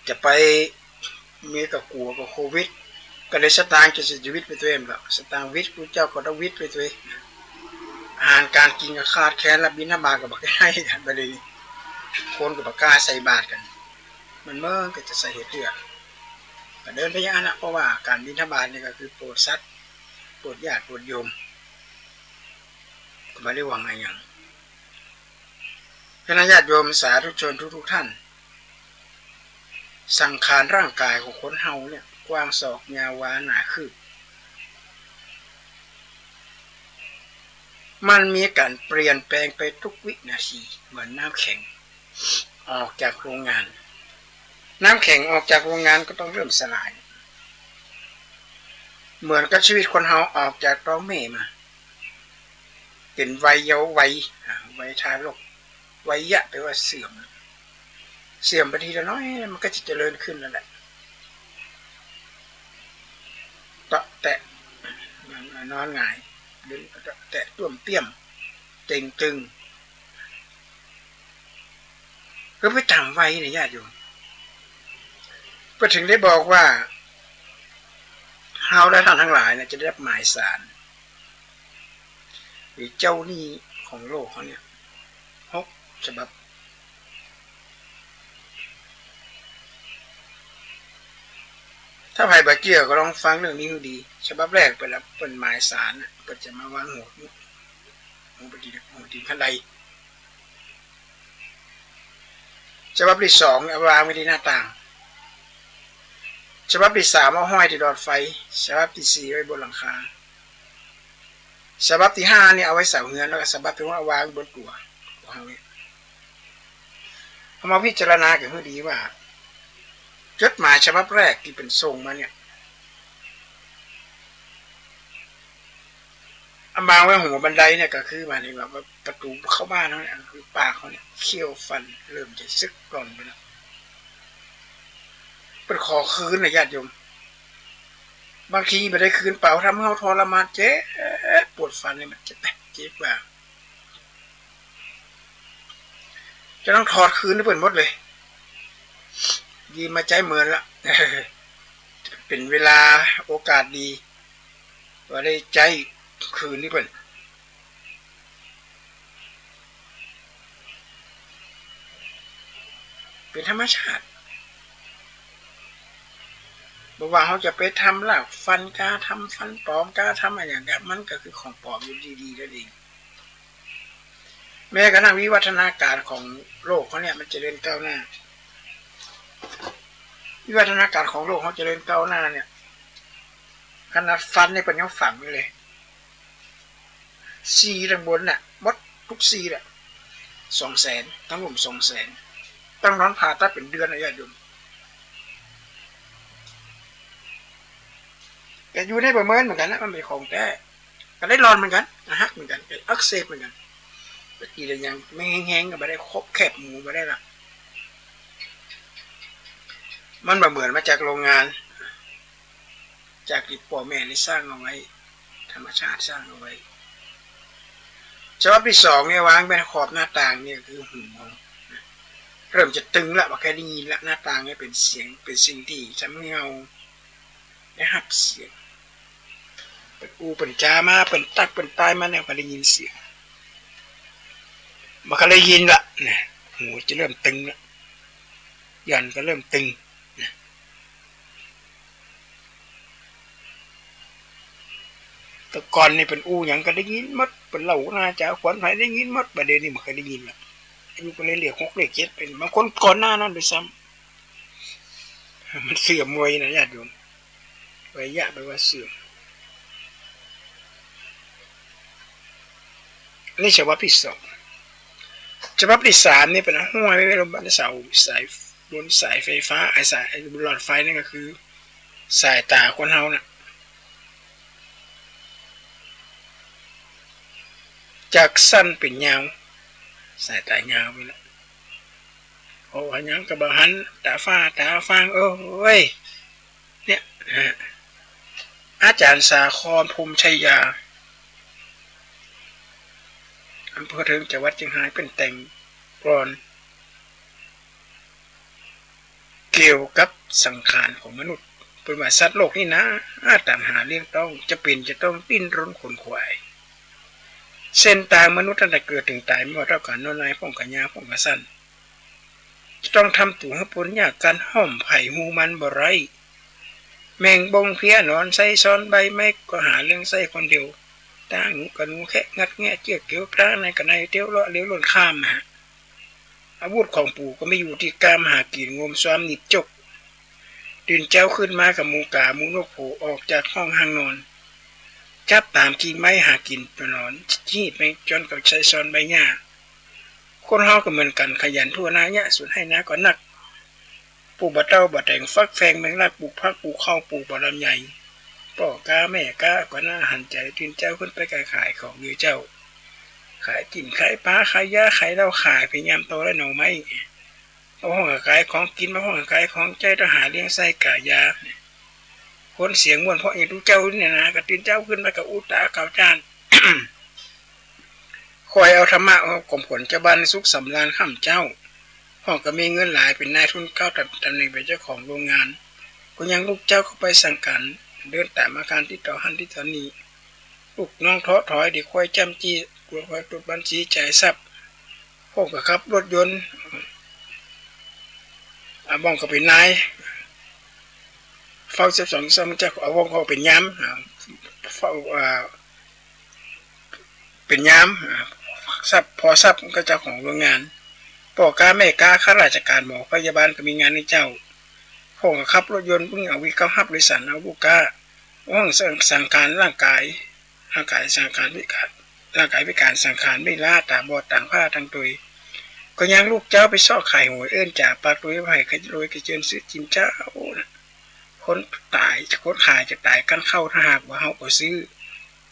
จะไป เมียก็กั๋วกับโควิด ก็เลยสตางค์จะ จะหวิดไปตวย สตางค์หวิด ผู้เจ้าก็ต้องหวิดไปตวย อาหารก๋านกิ๋นก็ขาดแคลน ละบิณฑบาตก็บ่ได้กั๋น บ่ได้ คนก็บ่กล้าใส่บาตรกั๋น มันเมินก็จะใส่เหตุเตื้อ ก็เดินไปอย่างนั้นนะ เพราะว่าก๋านบิณฑบาตนี่ก็คือโปรดสัตว์ โปรดญาติ โปรดโยม ก็บ่ได้หวังอะหยัง คณะญาติโยมสาธุชนทุกๆ ท่าน สังขารร่างก๋ายของคนเฮาเนี่ย กว้างศอก ยาววา หนาคืบ มันมีก๋านเปลี่ยนแปลงไปทุกวินาที เหมือนน้ำแข็งออกจากโรงงาน น้ำแข็งออกจากโรงงานก็ต้องเริ่มสลาย เหมือนกับชีวิตคนเฮาออกจากต๊องแม่มา เป๋นวัยเยาว์วัย อ่า วัยทารก วัยยะแปลว่าเสื่อม เสื่อมไปทีละน้อย มันก็จะเจริญขึ้นนั่นแหละ เตาะแตะ นอนหงาย เดินเตาะแตะ ต้วมเตี้ยม เต่งตึง ก็ไปต๋ามวัยเนี่ยญาติโยม ก็ถึงได้บอกว่า เฮาและท่านทั้งหลายเนี่ยจะได้รับหมายสาร หรือเจ้าหนี้ของโลกเขาเนี่ย หกฉบับ ถ้าใผบ่เจื้อก็ลองฟังเรื่องนี้หื้อดี ฉบับแรกเปิ้นละ เปิ้นหมายสารน่ะ เปิ้นจะมาวางหัว หัวตีน หัวตีนขั้นได ฉบับตี้สองเอาวางไว้ตี้หน้าต่าง ฉบับตี้สามเอาห้อยตี้หลอดไฟ ฉบับตี้สี่ไว้บนหลังคา ฉบับตี้ห้านี่เอาไว้เสาเฮือน แล้วก็ฉบับตี้หกเอาวางบนตั๋ว ตั๋วเฮาเนี่ย เฮามาพิจารณากั๋นหื้อดีว่า จดหมายฉบับแรกตี้เปิ้นส่งมาเนี่ย เอาวางไว้หัวบันไดเนี่ย ก็คือหมายถึงว่าประตู๋เข้าบ้านเฮาเนี่ย คือปากเฮาเนี่ย เขี้ยวฟันเริ่มจะสึกร่อนไปแล้ว เปิ้นขอคืนนะญาติโยม บางทีบ่ได้คืนเป๋า ทำหื้อเฮาทรมาน เจ็บปวดฟันเนี่ย มันเจ็บ เจ็บกว่า จะต้องถอดคืนหื้อเปิ้นหมดเลย ดีมาใจ๊เหมินละ เป๋นเวลาโอกาสดี ว่าได้ใจ๊คืนหื้อเปิ้น เป๋นธรรมชาติ บ่ว่าเฮาจะไปทำรากฟันกา ทำฟันป๋อมกา ทำอะหยังกา มันก็คือของป๋อมอยู่ดีๆ นั่นเอง แม้กระทั่งวิวัฒนาการของโลกเฮาเนี่ย มันเจริญก้าวหน้า วิวัฒนาการของโลกเฮาเจริญก้าวหน้าเนี่ย ขนาดฟันเนี่ยเปิ้นยังฝังอยู่เลย ซี่ตังบนน่ะ หมดกู้ซี่แหละ สองแสน ตังลุ่มสองแสน ต้องนอนผ่าตัดเป๋นเดือนนะญาติโยม ก็อยู่ในประเมินเหมือนกั๋นนะ มันเป๋นของแต๊ ก็ได้ร่อนเหมือนกั๋น ก็หักเหมือนกั๋น ก็อักเสบเหมือนกั๋น ก็กิ๋นอะหยังแม่นแฮงๆ ก็บ่ได้ คบแคบหมูบ่ได้ละ มันบ่เหมือนมาจากโรงงาน จากตี้ป้อแม่ได้สร้างเอาไว้ ธรรมชาติสร้างเอาไว้ ฉบับตี้สองเนี่ย วางแม่นขอบหน้าต่างเนี่ย คือหูเฮาเริ่มจะตึงละ บ่ใค่ได้ยินละ หน้าต่างเนี่ยเป๋นเสียง เป๋นสิ่งตี้ทำหื้อเฮาได้ฮับเสียง เปิ้นอู้เปิ้นจ๋ามา เปิ้นตั๊กเปิ้นตายมาเนี่ย ก็ได้ยินเสียง บ่ใค่ได้ยินละเนี่ย หูจะเริ่มตึงละ หย่อนก็เริ่มตึง แต่ก่อนนี่เปิ้นอู้หยังก็ได้ยินหมด เปิ้นเล่าหน้าจ๋าขวัญไผได้ยินหมด บ่าเดี่ยวนี้บ่ใค่ได้ยินละ อายุก็เลยเลขหกเลขเจ็ดไป บางคนก่อนหน้านั้นด้วยซ้ำ มันเสื่อมไวนะญาติโยม ไวยะแปลว่าเสื่อม นี่ฉบับตี้สอง ฉบับตี้สามนี่เปิ้นห้อยไว้บนเสา สาย บนสายไฟฟ้า ไอ้สาย ไอ้บนหลอดไฟนั่นก็คือ สายต๋าคนเฮาน่ะ จากสั้นเป๋นยาว สายต๋ายาวไปละ โอ้ หาหยังก็บ่หัน ต๋าฟ้าต๋าฟาง โอ้ย เนี่ย อาจ๋ารย์สาคร พรหมชัยยา อำเภอเถิง จังหวัดเจียงฮาย เปิ้นแต่งกลอน เกี่ยวกับสังขารของมนุษย์ เปิ้นว่าสัตว์โลกนี้นา อาศัยตัณหาเลี้ยงต้อง จะเป๋นจะต้องดิ้นรนขนขวาย เส้นตางมนุษย์ตั้งแต่เกิดเถิงต๋าย บ่ว่าเต้าก๋านน้อยนาย พ่องก๋ายาว พ่องก๋าสั้น จะต้องทำตั๋วหื้อป๊นยาก กั๋นห้อมใผฮู้มันบ่ได้ แมงบงเพี้ยหนอนไส้ซ้อนใบ้ไม้ ก็หาเรื่องใส้คนเดียว ตางหนูกับหนูแคะ งัดแงะเจื้อกเกี่ยว ตางในกับในเตียวเลาะเลี้ยวล่นข้ามมา อาวุธของปู่ก็มีอยู่ตี้ก้าม หากิ๋นงมซ้อมหนีบจก ตื่นเจ๊าขึ้นมากับหมู่ก๋าหมู่นกโผ ออกจากห้องห้างนอน จับต๋ามกิ่งไม้หากิ๋นตั๋วหนอน จี้ไปจนกับไส้ซ้อนใบหญ้า คนเฮาก็เหมือนกั๋น ขยันทั่วหน้าเยียะ สวนไฮ่นาก็นัก ปลูกบ่าเต้าบ่าแต๋ง ฟักแฟงแมงลัก ปลูกผัก ปลูกข้าว ปลูกบ่าลำไย ป้อกาแม่กาก็น่าหันใจ๋ ตื่นเจ๊าขึ้นไปก็ขายของอยู่เจ้า ขายจิ๊ม ขายป๋า ขายยา ขายเหล้า ขายไปยามตอและหน่อไม้ บางพ่องก็ขายของกิ๋น บางพ่องก็ขายของใจ๊ ต้องหาเลี้ยงไส้ก๋ายา คนเสียงม่วนเพราะอย่างตุ๊เจ้าเนี่ยนะ ก็ตื่นเจ๊าขึ้นมาก็อู้ต๋าข่าวจ้าน คอยเอาธรรมะ เอาความขวัญเจ้าบ้าน สุขสำราญค่ำเจ๊า พ่องก็มีเงินหลาย เป๋นนายทุนเก๊า ตำ ตำแหน่งเป๋นเจ้าของโรงงาน ก็ยังลูกเจ้าเข้าไปสั่งก๋าน เดินต๋ามอาคารตี้ต่อหั้นตี้ต่อนี่ ลูกน้องท้อถอย ดีคอยจ้ำจี้ คอยตรวจบัญชีจ่ายทรัพย์ พ่องก็ขับรถยนต์ อาบ้องก็เป๋นนาย เฝ้าสิบสอง ซ้ำเจ้า อาบ้องก็เป๋นยาม อ่า เฝ้า อ่า เป๋นยาม อ่า ทรัพย์ ผ่อทรัพย์ก็เจ้าของโรงงาน ป้อกาแม่กา ข้าราชก๋าน หมอพยาบาลก็มีงานหื้อเจ้า พ่องก็ขับรถยนต์ เบิ่งเอาวิก เข้าฮับโดยสารเอาลูกก๊า พ่องสัง สังขารร่างก๋าย ร่างก๋ายสังขารพิก๋าน ร่างก๋ายพิก๋าน สังขารไม่ล้า ต๋าบอด ต๋างผ้าต๋างตวย ก็ยังลูกเจ้าไปเซาะขายหวย เอิ้นจ๋าปากตวย ไผขโมยกระเจิญซื้อกิ๋นเจ้านะ คนต๋าย คนขายจะต๋ายกั๋นเข้า ถ้าหากว่าเฮาบ่ซื้อ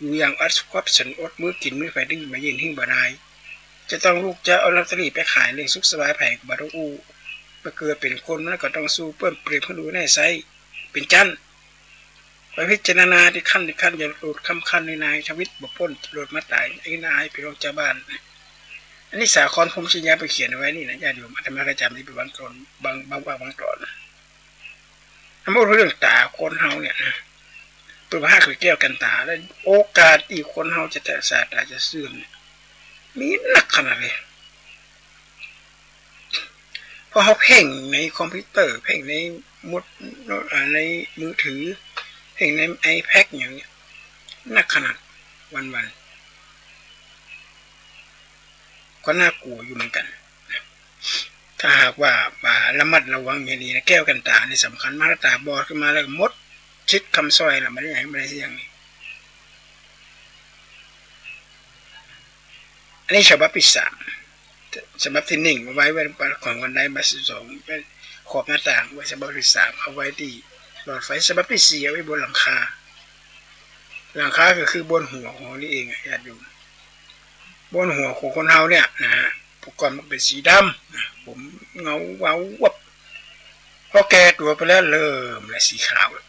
อยู่อย่างอดควับสนอด มื้อกิ๋นมื้อใผตึงมายื่นหื้อบ่ได้ จะต้องลุกจะเอาลอตเตอรี่ไปขาย เรื่องสุขสบายใผก็บ่ต้องอู้ ไปเกิดเป๋นคนมันก็ต้องสู้ เปิ้นเปรียบหื้อดูแน่ไซร้ เป๋นจั้น ไปพิจารณาตี้ขั้นตี้ขั้น อย่าหลุดคำขั้นนี้นาย ชีวิตบ่ป๊นหลุดมาต๋าย ไอ้นายไปลงจาวบ้าน อันนี้สาครพรหมชยาไปเขียนเอาไว้นี่นะ ญาติโยม อาตมาก็จ๋ำนี้เป๋นบางตอน บาง บาง บาง บางตอนนะ อันพูดเรื่องต๋าคนเฮาเนี่ยนะ เปิ้นว่าฮักคือแก้วแก่นต๋า แล้วโอกาสตี้คนเฮาจะแตกสายต๋าจะเสื่อมเนี่ย มีนักขนาดเลย เพราะเฮาเพ่งในคอมพิวเตอร์ เพ่งในมุด อ่า ในมือถือ เพ่งในไอแพดอย่างเนี้ย นักขนาดวันๆ ก็น่ากลัวอยู่เหมือนกั๋น ถ้าหากว่าบ่ระมัดระวังอย่างดีนะ แก้วแก่นต๋านี่สำคัญมาก ถ้าต๋าบอดขึ้นมาแล้วก็หมดสิทธิ์คำสร้อยละ บ่ได้หยัง บ่ได้สักอย่างนี่ อันนี้ฉบับตี้สาม ฉบับตี้หนึ่งเอาไว้ ไว้ของคนได้ ใบตี้สองไว้ขอบหน้าต่าง ไว้ฉบับตี้สามเอาไว้ตี้หลอดไฟ ฉบับตี้สี่เอาไว้บนหลังคา หลังคาก็คือบนหัวของเฮานี่เองอะญาติโยม บนหัวของคนเฮาเนี่ยนะฮะ แต่ก่อนมันเป๋นสีดำนะ ผมเงาเวาวับ พอแก่ตั๋วไปแล้วเริ่มละสีขาวละ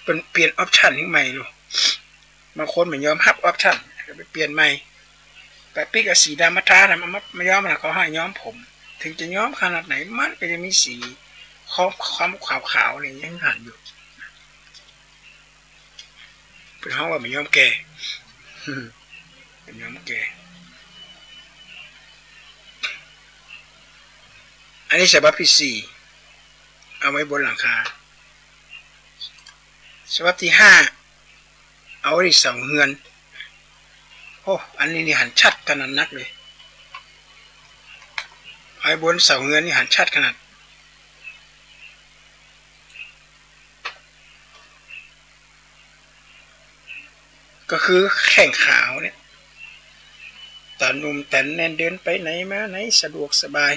เปิ้นเปลี่ยนออปชั่นหื้อใหม่ลูก บางคนบ่ยอมฮับออปชั่น ก็ไปเปลี่ยนใหม่ ไปปิ๊กเอาสีดำมาทานะ มา มาย้อมนะ เขาห้ามย้อมผม ถึงจะย้อมขนาดไหน มันก็ยังมีสีคล้ำๆ ขาวๆ เนี่ย ยังหันอยู่ เปิ้นฮ้องว่าบ่ยอมแก่ บ่ยอมแก่ อันนี้ฉบับตี้สี่ เอาไว้บนหลังคา ฉบับตี้ห้า เอาไว้ตี้เสาเฮือน โอ้ อันนี้นี่หันชัดขนาดนักเลย ไอ้บนเสาเฮือนนี่หันชัดขนาด ก็คือแข้งขาเนี่ย ต๋อนหนุ่มต๋อนแน่น เดินไปไหนมาไหนสะดวกสบาย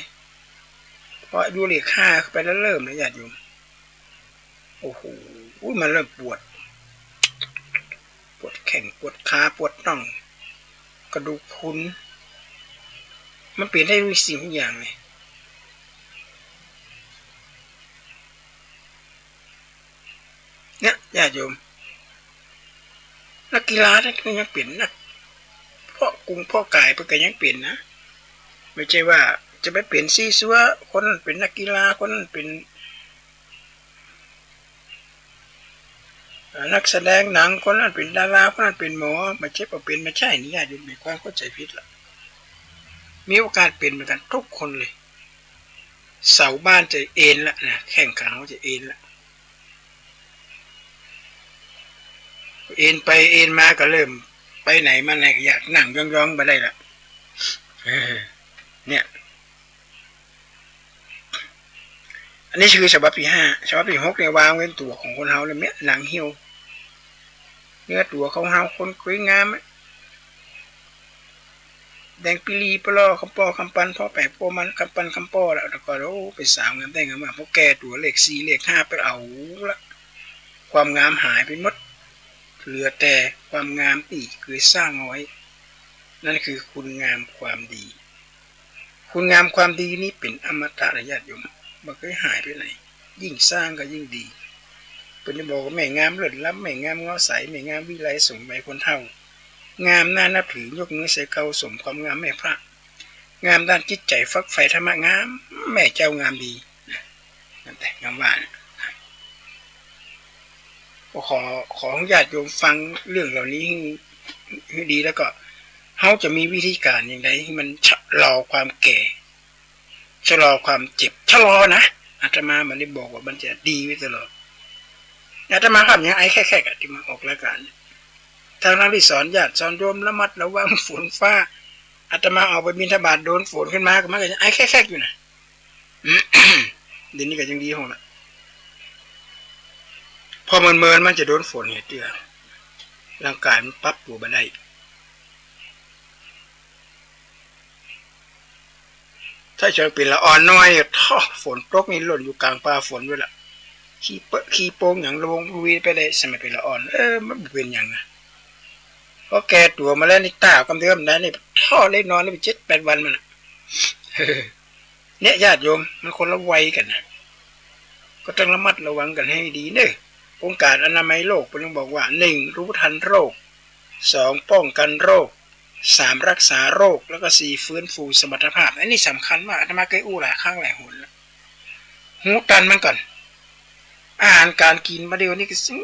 พออายุเลขห้าขึ้นไปแล้วเริ่มนะญาติโยม โอ้โห มันเริ่มปวด ปวดแข้ง ปวดขา ปวดน่อง กระดูกพรุน มันเป๋นได้ทุกสิ่งทุกอย่างเลย เนี่ย ญาติโยม นักกีฬาเนี่ยก็ยังเป๋น นักเพาะกงเพาะก๋ายเปิ้นก็ยังเป๋นนะ บ่ใจ้ว่าจะไปเป๋นซี้ซัว คนนั้นเป๋นนักกีฬา คนนั้นเป๋น อ่า นักแสดงหนัง คนนั้นเป๋นดารา คนนั้นเป๋นหมอ บ่ใจ้บ่เป๋น บ่ใจ้นี่ ญาติโยม เป๋นความเข้าใจ๋ผิดละ มีโอกาสเป๋นเหมือนกั๋นกู้คนเลย เสาบ้านจะเอนละนะ แข้งขาจะเอนละ เอนไปเอนมาก็เริ่มไปไหนมาไหนก็ยาก นั่งยองๆ บ่ได้ละ เออ เนี่ย อันนี้คือฉบับตี้ห้า ฉบับตี้หก นี่วางไว้ตั๋วของคนเฮาเลยเนี่ย หนังเหี่ยว เนื้อตั๋วของเฮาคนสวยงามอะ แดงปี๋หลีปะล่อ คำป้อคำปัน ป้อแป๋ป้อมัน คำปันคำป้อละ แต่ก่อน โอ้ เป๋นสาวงามแต๊งามมาก พอแก่ตั๋วเลขสี่เลขห้าไปเอาละ ความงามหายไปหมด เหลือแต่ความงามตี้เกยสร้างเอาไว้ นั่นคือคุณงามความดี คุณงามความดีนี้เป๋นอมตะนะญาติโยม บ่เกยหายไปไหน ยิ่งสร้างก็ยิ่งดี เปิ้นจะบอกว่าแม่งามเลิศล้ำ แม่งามเงาะใส แม่งามวิไลสมวัยคนเฒ่า งามน่านับถือ ยกมือใส่เกาสมความงามแม่พระ งามด้านจิตใจ๋ฝักใฝ่ธรรมะ งามแม่เจ้างามดี นั่นแหละ งามว่านะ ก็ขอ ขอให้ญาติโยมฟังเรื่องเหล่านี้หื้อ หื้อดี แล้วก็เฮาจะมีวิธีก๋านอย่างใดหื้อมันชะลอความแก่ ชะลอความเจ็บ ชะลอนะ อาตมาบ่ได้บอกว่ามันจะดีไว้ตลอด อาตมาก็ยังไอแคกๆ อะ ตี้มาออกรายก๋าน ทั้งๆ ตี้สอนญาติสอนโยมระมัดระวังฝนฟ้า อาตมาออกไปบิณฑบาตโดนฝนขึ้นมาก็มันก็ยังไอแคกๆ อยู่นะ เดี๋ยวนี้ก็ยังดีห้องละ พอเมินๆ มันจะโดนฝนเนี่ยเตื้อ ร่างก๋ายมันปรับตั๋วบ่ได้ ถ้าจะเป๋นละอ่อนน้อย ท้อ ฝนตกนี่ล่นอยู่ก๋างป่าฝนไว้ละ ขี้เปอะขี้โป๊งหยัง ละวงละวีไปได้ สมัยเป๋นละอ่อน เออ มันบ่เป๋นหยังนะ พอแก่ตั๋วมาแล้วนี่ ต้ากำเดิมได้นี่ ทอดเล่นนอนได้ไปเจ็ดแปดวันมันน่ะ เนี่ย ญาติโยม มันคนละวัยกั๋นนะ ก็ต้องระมัดระวังกั๋นหื้อดีเน่อ องค์การอนามัยโลกเปิ้นยังบอกว่า หนึ่ง รู้ทันโรค สอง ป้องกันโรค สาม รักษาโรค แล้วก็ สี่ ฟื้นฟูสมรรถภาพ อันนี้สำคัญมาก อาตมาเกยอู้หลายครั้งหลายหนแล้ว ฮู้ตันมันก่อน อาหารก๋านกิ๋นบ่าเดี่ยวนี้ก็สิ่ง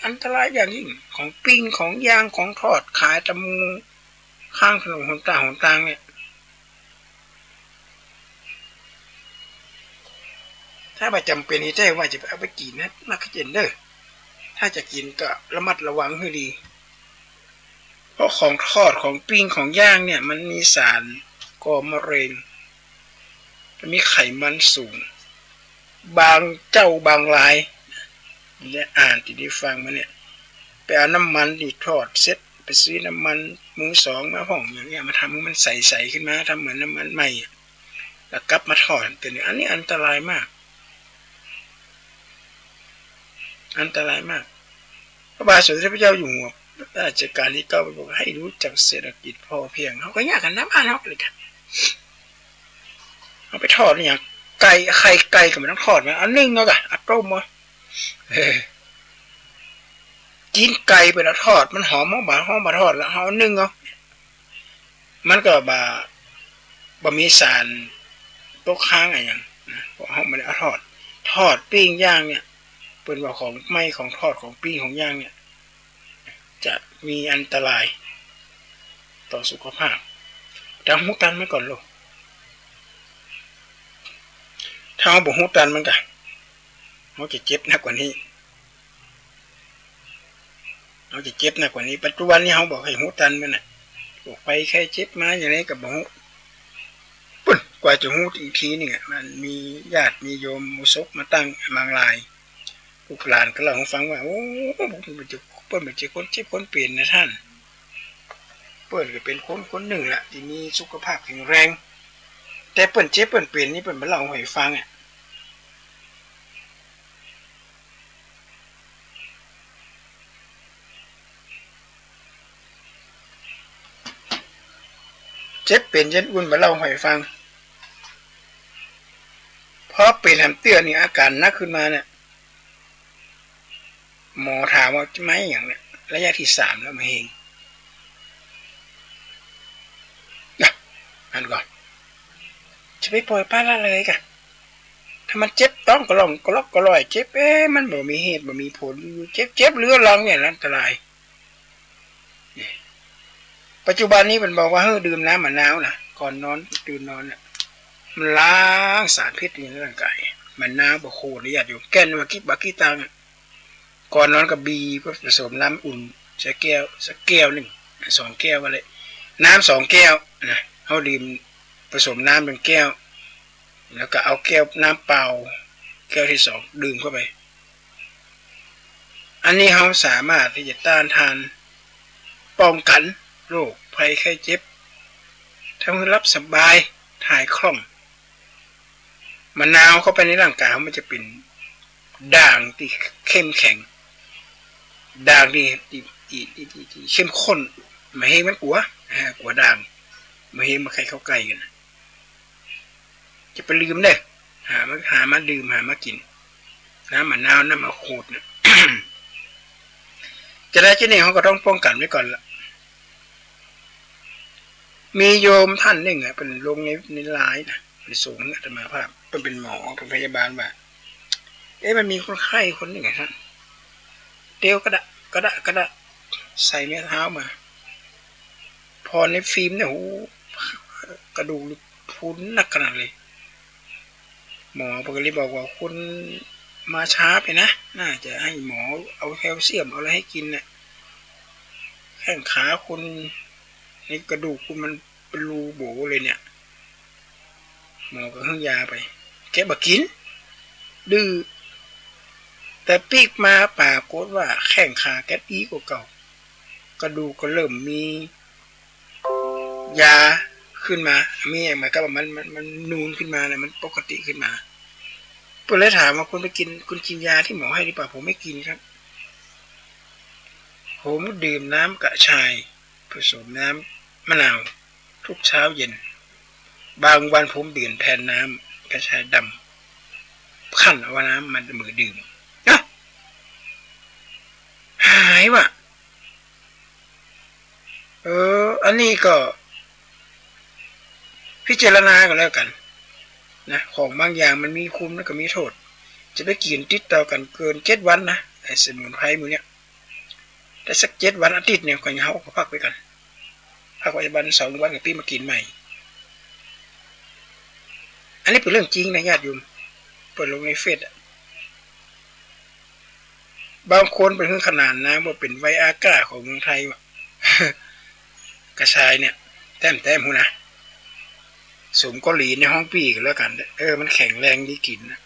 อันตรายอย่างยิ่ง ของปิ้ง ของย่าง ของทอด ขายต๋ามมุมข้างถนนหนตางหนตางเนี่ย ถ้าบ่าจ๋ำเป๋นอีแต๊ว่าจะไปเอาไปกิ๋นนะ นักเขียนเน่อ ถ้าจะกิ๋นก็ระมัดระวังหื้อดี เพราะของทอด ของปิ้ง ของย่างเนี่ย มันมีสารก่อมะเร็ง มันมีไขมันสูง บางเจ้าบางราย ได้อ่านตี้ได้ฟังมาเนี่ย ไปเอาน้ำมันตี้ทอดเสร็จ ไปซื้อน้ำมันมือสองมาพ่องอย่างเนี้ย มาทำหื้อมันใสๆ ขึ้นมา ทำเหมือนน้ำมันใหม่อะ แล้วกลับมาทอด เป๋น อันนี้อันตรายมาก อันตรายมาก พระบาทสมเด็จพระเจ้าอยู่หัวรัชกาลตี้เก้าบอกให้รู้จักเศรษฐกิจพอเพียง เฮาก็ยากกั๋นนะบ้านเฮาเลยกั๋น เอาไปทอดเนี่ย ไก่ ไข่ไก่ก็บ่ต้องทอดมัน เอานึ่งเอาก่ะ เอาต้มเอา เออ จีนไก่ไปแล้วทอด มันหอม เฮาบ่า เฮาบ่าทอดแล้ว เฮานึ่งเอา มันก็บ่า บ่มีสารตกค้างอะหยังนะ เพราะเฮาบ่ได้เอาทอด ทอดปิ้งย่างเนี่ย เปิ้นว่าของไหม้ ของทอด ของปิ้ง ของย่างเนี่ย จะมีอันตรายต่อสุขภาพ ต้องฮู้ตันมันก่อนลูก ถ้าเฮาบ่ฮู้ตันมันก่ะ เฮาจะเจ็บหนักกว่านี้ เฮาจะเจ็บหนักกว่านี้ ปัจจุบันนี้เฮาบ่ใค่ฮู้ตันมันน่ะ โรคภัยไข้เจ็บมาอย่างไรก็บ่ฮู้ ปุ้น กว่าจะฮู้อีกทีหนึ่งอะ มันมีญาติมีโยมหมู่ศพมาตั้งบางราย ลูกหลานก็เล่าหื้อฟังว่า โอ้ เปิ้นบ่ใจ้ เปิ้นบ่ใจ้คนเจ็บคนเป๋นนะต้าน เปิ้นก็เป๋นคนคนนึ่งละ ตี้มีสุขภาพแข็งแรง แต่เปิ้นเจ็บเปิ้นเป๋นนี่เปิ้นบ่เล่าหื้อฟังอะ เจ็บเป๋นเจ้น เปิ้นบ่เล่าหื้อฟัง พอเป๋นแหมเตื้อนี่ อาก๋านหนักขึ้นมาเนี่ย หมอถามว่าจะมาอะหยังเนี่ย ระยะตี้สามแล้ว มะเร็ง นะ หันก่อน จะไปป่อยปละละเลยก่ะ ถ้ามันเจ็บต๊องกะล่องกะลอกกะล่อย เจ็บ เอ๊ะ มันบ่มีเหตุบ่มีผล เจ็บ เจ็บเรื้อรังเนี่ย อันตราย ปัจจุบันนี้เปิ้นบอกว่าหื้อดื่มน้ำมะนาวนะ ก่อนนอน ตื่นนอนน่ะ มันล้างสารพิษในร่างกาย มะนาวบ่าโขดนะญาติโยม แก่นบ่ากี่ บ่ากี่ตังอะ ก่อนนอนก็บีบผสมน้ำอุ่นใส่แก้ว สักแก้วนึ่ง สองแก้วก็ได้ น้ำสองแก้วนะ เฮาดื่มผสมน้ำหนึ่งแก้ว แล้วก็เอาแก้วน้ำเปล่า แก้วตี้สองดื่มเข้าไป อันนี้เฮาสามารถตี้จะต้านทาน ป้องกั๋นโรคภัยไข้เจ็บ ทำหื้อหลับสบาย ถ่ายคล่อง มะนาวเข้าไปในร่างกายเฮา มันจะเป๋นด่างตี้เข้มแข็ง ด่างตี้ ตี้ ตี้ ตี้ ตี้ ตี้เข้มข้น มะเร็งมันกั๋ว อ่า กั๋วด่าง มะเร็งบ่ใค่เข้าใก้กั๋นนะ จะไปลืมเน่อ หามา หามาดื่ม หามากิ๋น น้ำมะนาว น้ำบ่าโขดน่ะ จะได้จะนี่ เฮาก็ต้องป้องกั๋นไว้ก่อนละ มีโยมต้านนึ่งอะ เปิ้นลงใน ในไลน์นะ ไปส่งอาตมาภาพ เปิ้นเป๋นหมอ เป๋นพยาบาลว่า เอ๊ะ มันมีคนไข้คนนึ่งอะต้าน เตียวกระดะ กระดะ กระดะ ใส่ไม้เท้ามา ผ่อในฟิล์มเนี่ย โห กระดูกนี่พุนหนักขนาดเลย หมอเปิ้นก็เลยบอกว่า คุณมาช้าไปนะ น่าจะหื้อหมอเอาแคลเซียม เอาอะไรหื้อกิ๋นน่ะ แข้งขาคุณ ในกระดูกคุณมันเป๋นรูโบ๋เลยเนี่ย หมอก็หื้อยาไป แกบ่กิ๋น ดื้อ แต่ปิ๊กมาปรากฏว่าแข้งขาแกดีกว่าเก่า กระดูกก็เริ่มมี ยาขึ้นมา มีอะหมายความว่ามัน มัน มันนูนขึ้นมานะ มันปกติขึ้นมา เปิ้นเลยถามว่า "คุณไปกิน คุณกินยาที่หมอให้หรือเปล่า?" "ผมไม่กินครับ ผมดื่มน้ำกระชายผสมน้ำมะนาวทุกเช้าเย็น บางวันผมดื่มแทนน้ำกระชายดำ คั่นเอาน้ำมันมือดื่ม" เอ้า หายว่ะ เออ อันนี้ก็พิจารณาก็แล้วกั๋นนะ ของบางอย่างมันมีคุณแล้วก็มีโต้ษ จะไปกิ๋นติดต่อกั๋นเกินเจ็ดวันนะ ไอ้สมุนไพรหมู่เนี้ย แต่สักเจ็ดวันอาทิตย์เนี่ย ก็เฮาก็พักไว้ก่อน พักไว้วันสองวันก็ปิ๊บมากิ๋นใหม่ อันนี้เป๋นเรื่องจริงนะญาติโยม เปิ้นลงในเฟซอะ บางคนเปิ้นเถิงขนาดนะว่าเป๋นไวอากร้าของเมืองไทยว่ะ กระชายเนี่ย แต้มๆ ฮู้นะ สมเกาหลีในฮ้องปี้ก็แล้วกั๋น เออ มันแข็งแรงดีกิ๋นนะ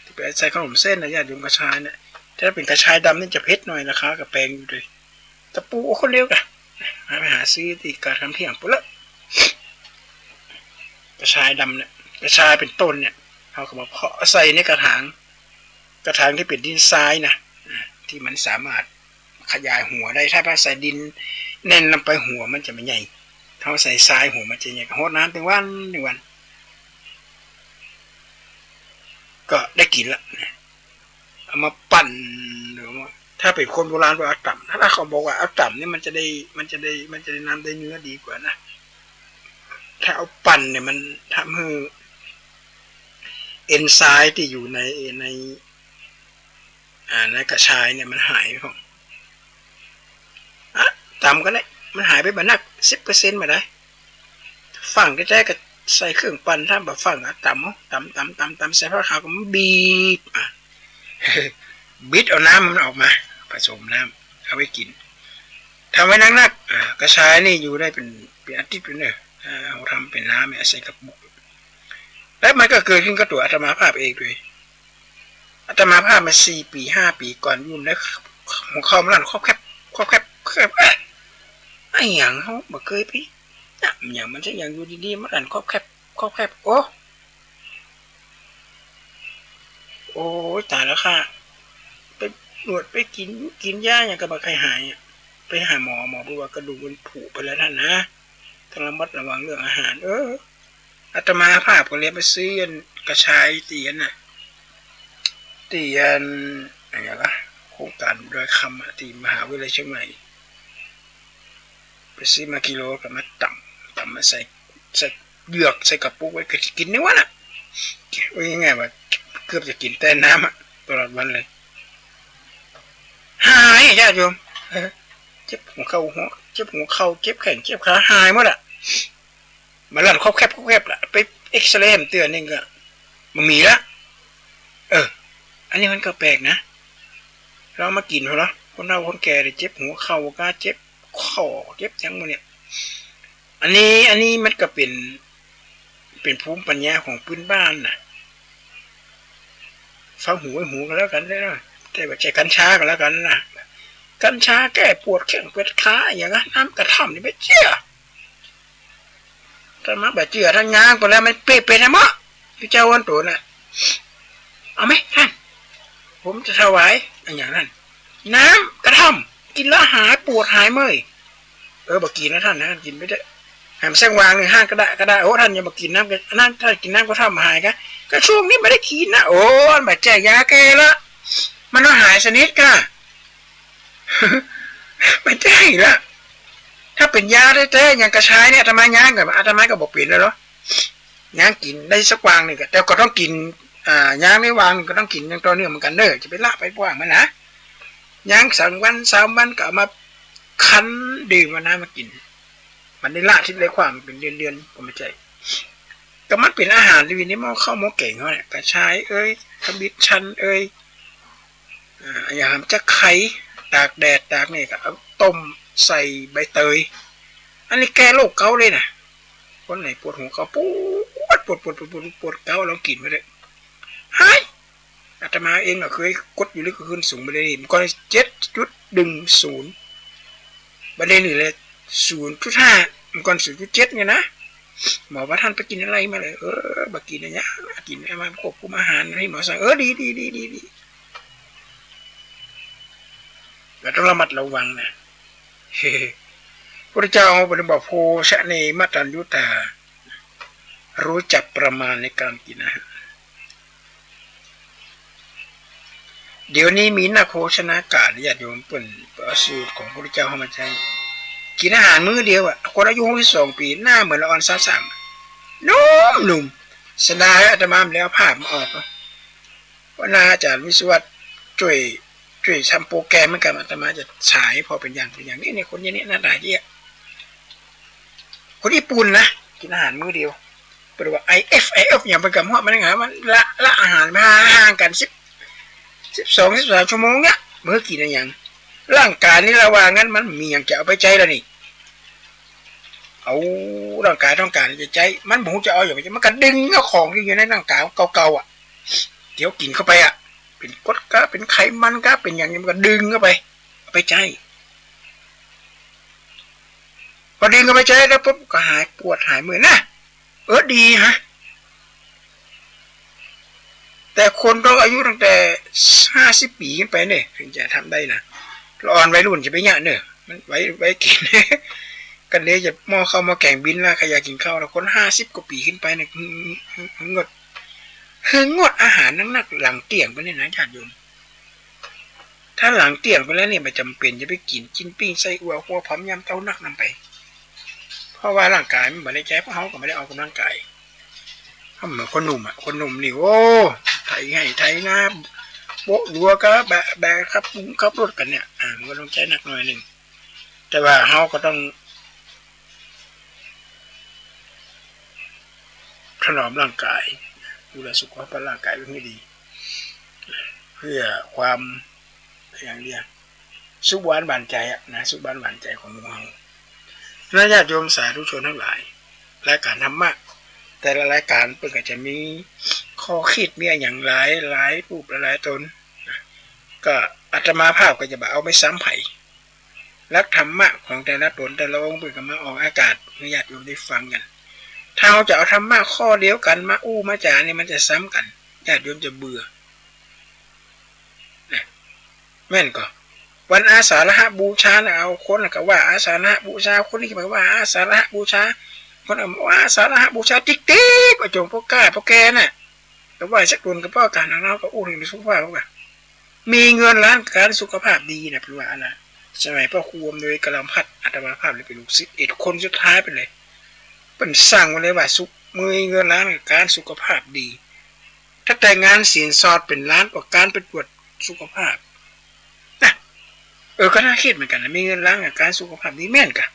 จะไปใส่ขนมเส้นนะญาติโยม กระชายเนี่ย ถ้าเป๋นกระชายดำนี่จะเผ็ดหน่อย ราคาก็แปงอยู่เลย ตะปูคนเดียวกั๋น หาไปหาซื้อตี้กาดคำเที่ยงปู้นละ กระชายดำเนี่ย กระชายเป๋นต้นเนี่ย เฮาก็มาเพาะใส่ในกระถาง กระถางตี้เป๋นดินทรายนะ อ่า ตี้มันสามารถขยายหัวได้ ถ้าเฮาใส่ดินแน่นลงไปหัวมันจะบ่ใหญ่ เฮาใส่ทรายหัวมันจะใหญ่ ก็ฮดน้ำตึงวันตึงวัน ก็ได้กิ๋นละ เอามาปั่น หรือว่า ถ้าเป๋นคนโบราณว่าเอาต๋ำ ถ้าเขาบอกว่าเอาต๋ำนี่มันจะได้ มันจะได้ มันจะได้น้ำได้เนื้อดีกว่านะ ถ้าเอาปั่นเนี่ยมันทำหื้อเอนไซม์ตี้อยู่ใน ใน อ่า ในกระชายเนี่ยมันหายไปของ อ่ะ ต๋ำก็ได้ มันหายไปบ่นัก สิบเปอร์เซ็นต์ บ่ได้ ฝรั่งแต๊ๆ ก็ใส่เครื่องปั่น ถ้าบ่ฝรั่งอะ ต๋ำเอา ต๋ำ ต๋ำ ต๋ำ ต๋ำ ใส่ผ้าขาวก็มาบีบ อ่ะ บิดเอาน้ำมันออกมา ผสมน้ำ เอาไว้กิ๋น ทำไว้นักๆ อ่ะ กระชายนี่อยู่ได้เป๋น เป๋นอาทิตย์เป๋นเน่อ อ่า เฮาทำเป๋นน้ำเนี่ย ใส่กระปุก แล้วมันก็เกิดขึ้นกับตั๋วอาตมาภาพเองด้วย อาตมาภาพมาสี่ปี๋ ห้าปี๋ก่อน อยู่ในหัวเข่ามันลั่นคอบแคบ คอบแคบ คอบแคบ เอ๊ะ อะหยัง เฮาบ่เกยไป อะหยังมันจะหยัง อยู่ดีๆ มันลั่นคอบแคบ คอบแคบ โอ้ โอ้ย ต๋ายแล้วข้า ไปนวด ไปกิ๋น กิ๋นยาหยังก็บ่ใค่หายอะ ไปหาหมอ หมอบอกว่ากระดูกมันผุไปแล้วท่านนะ ต้องระมัดระวังเรื่องอาหาร เออ อาตมาภาพก็เลยไปซื้ออันกระชายตี้อันน่ะ ตี้อัน อะหยังวะ โครงก๋านดอยคำอะ ตี้มหาวิทยาลัยเชียงใหม่ ไปซื้อมากิโลก็มาต๋ำ ต๋ำมาใส่ ใส่เหยือก ใส่กระปุกไว้ ก็กิ๋นในวันน่ะ ว่าง่ายๆ ว่าเกือบจะกิ๋นแตนน้ำอะ ตลอดวันเลย หาย ญาติโยม เออ เจ็บหัวเข่า หัว เจ็บหัวเข่า เจ็บแข้ง เจ็บขา หายหมดอะ มันลั่นคอบแคบ คอบแคบละ ไปเอกซเรย์เตื้อนึ่งก็บ่มีละ เออ อันนี้มันก็แปลกนะ ลองมากิ๋นดูเนาะ คนเฒ่าคนแก่เนี่ย เจ็บหัวเข่าก้า เจ็บข้อ เจ็บหยังหมดเนี่ย อันนี้ อันนี้มันก็เป๋น เป๋นภูมิปัญญาของพื้นบ้านนะ ฟังหูไว้หูก็แล้วกั๋นเด้อ แต่บ่ใจ้กัญชาก็แล้วกั๋นนะ กัญชาแก้ปวดแข้งปวดขาอะหยังอะ น้ำกระท่อมนี่บ่เจื้อ อาตมาบ่เจื้อ ถ้าย้างไปแล้วมันเป๋นๆ นะเมาะ พระเจ้าอ้วนโตน่ะ เอาไหมท่าน ผมจะถวาย อะหยังนั่น น้ำกระท่อม กิ๋นแล้วหายปวดหายเมื่อย เออ บ่กิ๋นนะท่านนะ กิ๋นไปเต๊อะ แหมแซงวางนึ่งห้างก็ได้ ก็ได้ โอ้ ท่านอย่าบ่กิ๋นน้ำ อันนั้น ถ้ากิ๋นน้ำกระท่อมหายกะ ก็ช่วงนี้บ่ได้กิ๋นนะ โอ้ มันบ่ใจ้ยาแก้ละ มันบ่หายสนิทกะ บ่ใจ้ละ ถ้าเป๋นยาแต๊ๆ อย่างกระชายเนี่ย อาตมาย้างก่อน อาตมาก็บ่เป๋นแล้วเนาะ ย้างกิ๋นได้สักวางนึ่งกะ แต่ก็ต้องกิ๋น อ่า ย้างได้วางนึ่งก็ต้องกิ๋นอย่างต่อเนื่องเหมือนกั๋นเด้อ จะไปละไปกว้างมันนะ ย้างสองวันสามวันก็เอามาคั้นดื่มเอาน้ำมากิ๋น มันได้ละทิ้งได้ขว้างเป๋นเดือนๆ ก็บ่ใจ้ ก็มันเป๋นอาหารตี้อยู่ในหม้อข้าวหม้อแก๋งเฮาเนี่ย กระชายเอ้ย ขมิ้นชันเอ้ย อ่า อย่างจะไข่ ตากแดด ตากนี่ก็เอาต้มใส่ใบเตย อันนี้แก้โรคเกาต์เลยนะ คนไหนปวดหัวเข่า ปวด ปวด ปวด ปวด ปวดเกาต์ ลองกิ๋นไปเต๊อะ หาย อาตมาเองก็เกยกดอยู่ลึกก็ขึ้นสูงไปเลยนี่ เมื่อก่อนเจ็ดจุดหนึ่งศูนย์ บัดนี้นี่แหละ ศูนย์จุดห้า เมื่อก่อน ศูนย์จุดเจ็ด ไงนะ หมอว่า "ต้านไปกิ๋นอะไรมาเหรอ" "เออ บ่ากิ๋นอะหยัง กิ๋นอะหยังมาควบคุมอาหารตี้หมอสั่ง" "เออ ดี ดี ดี ดี ดี ก็ต้องระมัดระวังนะ" พุทธเจ้าเฮาเปิ้นบอก "โภชเน มะตัญญูตา" รู้จักประมาณในการกิ๋นอาหาร เดี๋ยวนี้มีนักโภชนาการ ญาติโยม เปิ้นเอาสูตรของพระพุทธเจ้าเข้ามาใจ๊ กิ๋นอาหารมื้อเดียวอะ คนอายุหกสิบสองปี๋ หน้าเหมือนละอ่อนสาวสาม หนุ่มๆ เสียดายอาตมาบ่ได้เอาภาพมาออกเนาะ ว่าหน้าอาจ๋ารย์วิศวัตรจ้วย จ้วยทำโปรแกรมเหมือนกั๋น อาตมาจะฉายพอเป๋นอย่าง เป๋นอย่าง นี่ นี่ คนอย่างนี้หน้าต๋าเยียะ คนญี่ปุ่นนะ กิ๋นอาหารมื้อเดียว เปิ้นว่า ไอเอฟ ไอเอฟ อย่างเปิ้นกำฮ้องมันนะ มันละ ละอาหารมาห่างกั๋นสิบ สิบสอง สิบสามชั่วโมงเนี่ย บ่หื้อกิ๋นอะหยัง ร่างก๋ายนี่ละว่างั้น มันมีหยังจะเอาไปใจ๊ละนี่ เอา ร่างก๋ายต้องก๋านจะใจ๊ มันบ่ฮู้จะเอาหยังไปใจ๊ มันก็ดึงเอาของตี้อยู่ในร่างก๋ายเก่าๆ อะ ตี้กิ๋นเข้าไปอะ เป๋นกรดกา เป๋นไขมันกา เป๋นหยัง มันก็ดึงเข้าไป เอาไปใจ๊ พอดึงเข้าไปใจ๊แล้วปุ๊บ ก็หายปวดหายเมื่อยนะ เออ ดีฮะ แต่คนต้องอายุตั้งแต่ห้าสิบปี๋ขึ้นไปเนี่ย เถิงจะทำได้นะ ละอ่อนวัยรุ่นจะไปเยียะเนี่ย มันไว้ ไว้กิ๋น ก็เลยจะหม้อข้าวหม้อแก๋งบินละ ใผอยากกิ๋นข้าวละ คนห้าสิบกว่าปี๋ขึ้นไปเนี่ย หื้อ หื้อ หื้องด หื้องดอาหารนักๆ หลังเตี้ยงไปเนี่ยนะ ญาติโยม ถ้าหลังเตี้ยงไปแล้วเนี่ย บ่จำเป๋นจะไปกิ๋น กิ๋นปิ้งไส้อั่ว หัวผอมยำเต้านักนำไป เพราะว่าร่างก๋ายมันบ่ได้ใจ๊ เพราะเฮาก็บ่ได้ออกก๋ำลังก๋าย ก็เหมือนคนหนุ่มอะ คนหนุ่มนี่ โอ้ ไถไฮ่ไถนา โป๊ะรั้วก็แบก แบกขับ ขับรถกั๋นเนี่ย อ่า มันก็ต้องใจ๊หนักหน่อยนึ่ง แต่ว่าเฮาก็ต้อง ถนอมร่างก๋าย ดูแลสุขภาพร่างก๋ายไว้หื้อดี เพื่อความ อย่างเดียว สุขหวานหวานใจ๋อะนะ สุขหวานหวานใจ๋ของหมู่เฮา นะ ญาติโยมสาธุชนตังหลาย รายก๋านธรรมะ แต่ละรายก๋านเปิ้นก็จะมีข้อคิด มีอะหยังหลาย หลายรูปหลายต๋นนะ ก็อาตมาภาพก็จะบ่เอาไปซ้ำใผ หลักธรรมะของแต่ละต๋นแต่ละองค์ เปิ้นก็มาออกอากาศหื้อญาติโยมได้ฟังกั๋น ถ้าเฮาจะเอาธรรมะข้อเดียวกั๋นมาอู้มาจ๋าเนี่ย มันจะซ้ำกั๋น ญาติโยมจะเบื่อ นะ แม่นก่อ วันอาสาฬหบูชาน่ะ เอาคนน่ะก็ว่าอาสาฬหบูชา คนนี้ก็ว่าอาสาฬหบูชา คนนั้นว่าอาสาฬหบูชา ติ๊กๆ ว่าจ๋งป้อก้าป้อแก่น่ะ ก็ว่าสักต๋นก็ป้อก๋าน เฮาก็อู้เถิงสุขภาพว่า มีเงินล้านก๋านสุขภาพดีนะ เปิ้นว่าอันนั้น สมัยป้อครูอำนวยกาลพัฒน์ อาตมาภาพเลยเป๋นลูกศิษย์ เอ็ดคนสุดท้ายไปเลย เปิ้นสั่งไว้เลยว่า สุข มีเงินล้านก๋านสุขภาพดี ถ้าแต่งงานสินสอดเป๋นล้านกว่าก๋านไปตรวจสุขภาพ นะ เออ ก็น่าคิดเหมือนกั๋นนะ มีเงินล้านกับก๋านสุขภาพดีแม่นก่ะ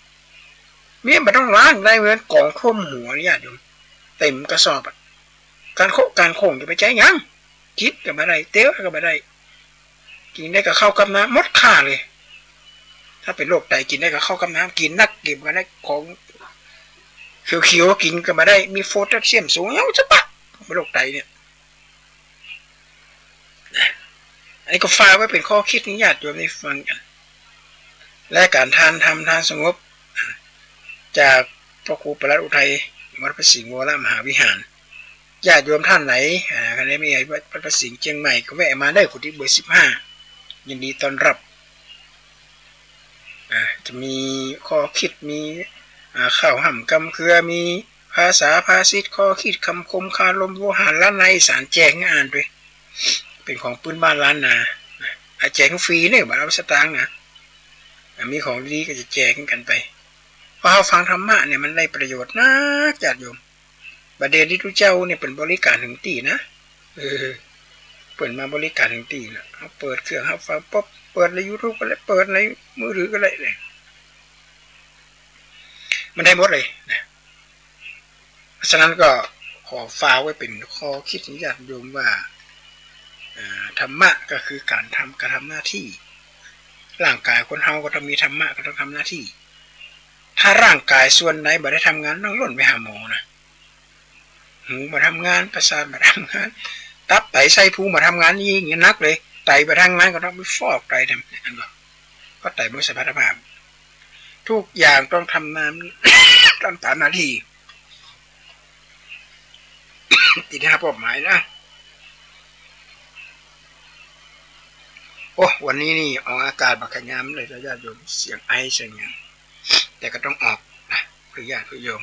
เมียบ่ต้องล้าน ได้เงินก๋องท่วมหัวเนี่ย ญาติโยม เต็มกระสอบอะ ก๋านโคะก๋านโค้งจะไปใจ๊หยัง กิ๋นก็บ่ได้ เตียวก็บ่ได้ กิ๋นได้กับข้าวกับน้ำ หมดค่าเลย ถ้าเป๋นโรคไต กิ๋นได้กับข้าวกับน้ำ กิ๋นนักกิ๋นบ่ได้ ของเขียวๆ กิ๋นก็บ่ได้ มีโพแทสเซียมสูง เอ้า จะปะ เป๋นโรคไตเนี่ย อันนี้ก็ฝากไว้เป๋นข้อคิดหื้อญาติโยมได้ฟังกั๋น และก๋านทานธรรม ทานสงบ จากพระครูปลัดอุทัย วัดพระสิงห์วรมหาวิหาร ญาติโยมต้านไหน อ่า ใผได้มีวัดพระสิงห์เจียงใหม่ ก็แวะมาได้ กุฏิเบอร์สิบห้า ยินดีต้อนรับ อ่า จะมีข้อคิด มี อ่า ข้าวห้ำกำเคือ มีภาษาภาษิต ข้อคิด คำคม คารม โวหาร ล้านนาอีสาน แจกหื้ออ่านไป เป๋นของปื้นบ้านล้านนา อ่า แจกฟรีเนี่ย บ่เอาสตางค์นะ อ่า มีของดีๆ ก็จะแจกกั๋นไป พอเฮาฟังธรรมะเนี่ย มันได้ประโยชน์นัก ญาติโยม บ่าเด่นตี้ตุ๊เจ้าเนี่ย เปิ้นบริการเถิงตี้นะ เออ เปิ้นมาบริการเถิงตี้นะ เฮาเปิดเครื่อง เฮาฟังปุ๊บ เปิดในยูทูบก็ได้ เปิดในมือถือก็ได้เลย มันได้หมดเลยนะ เพราะฉะนั้นก็ขอฝากไว้เป๋นข้อคิดหื้อญาติโยมว่า อ่า ธรรมะก็คือก๋านทำ ก๋านทำหน้าตี้ ร่างก๋ายคนเฮาก็ต้องมีธรรมะ ก็ต้องทำหน้าตี้ ถ้าร่างก๋ายส่วนไหนบ่ได้ทำงาน ต้องล่นไปหาหมอนะ หูบ่ทำงาน ประสาทบ่ทำงาน ตับไตไส้พุงบ่ทำงาน ยิ่งหนักเลย ไตบ่ทำงานก็ต้องไปฟอกไตแถม อันก็ เพราะไตบ่สมรรถภาพ ทุกอย่างต้องทำงาน ต๋าม ต๋ามหน้าตี้ ติดห้าเป้าหมายนะ โอ้ วันนี้นี่ออกอากาศบ่ค่อยงามเลยญาติโยม เสียงไอเสียงหยัง แต่ก็ต้องออกนะ เพื่อญาติเพื่อโยม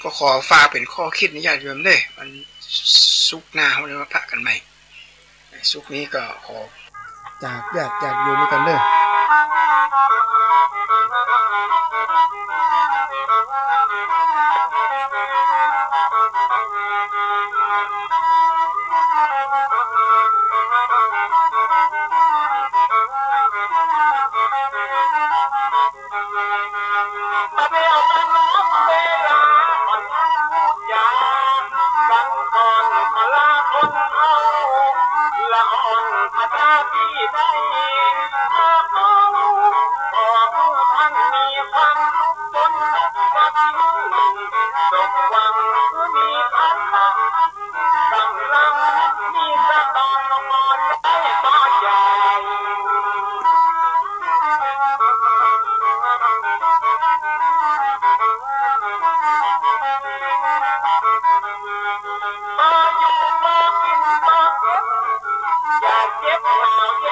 ก็ขอฝากเป๋นข้อคิดนะญาติโยมเน่อ วันศุกร์หน้าเฮาได้มาปะกั๋นใหม่ ศุกร์นี้ก็ขอจากญาติญาติโยมด้วยกั๋นเน่อ อย่าเจ็บหนาว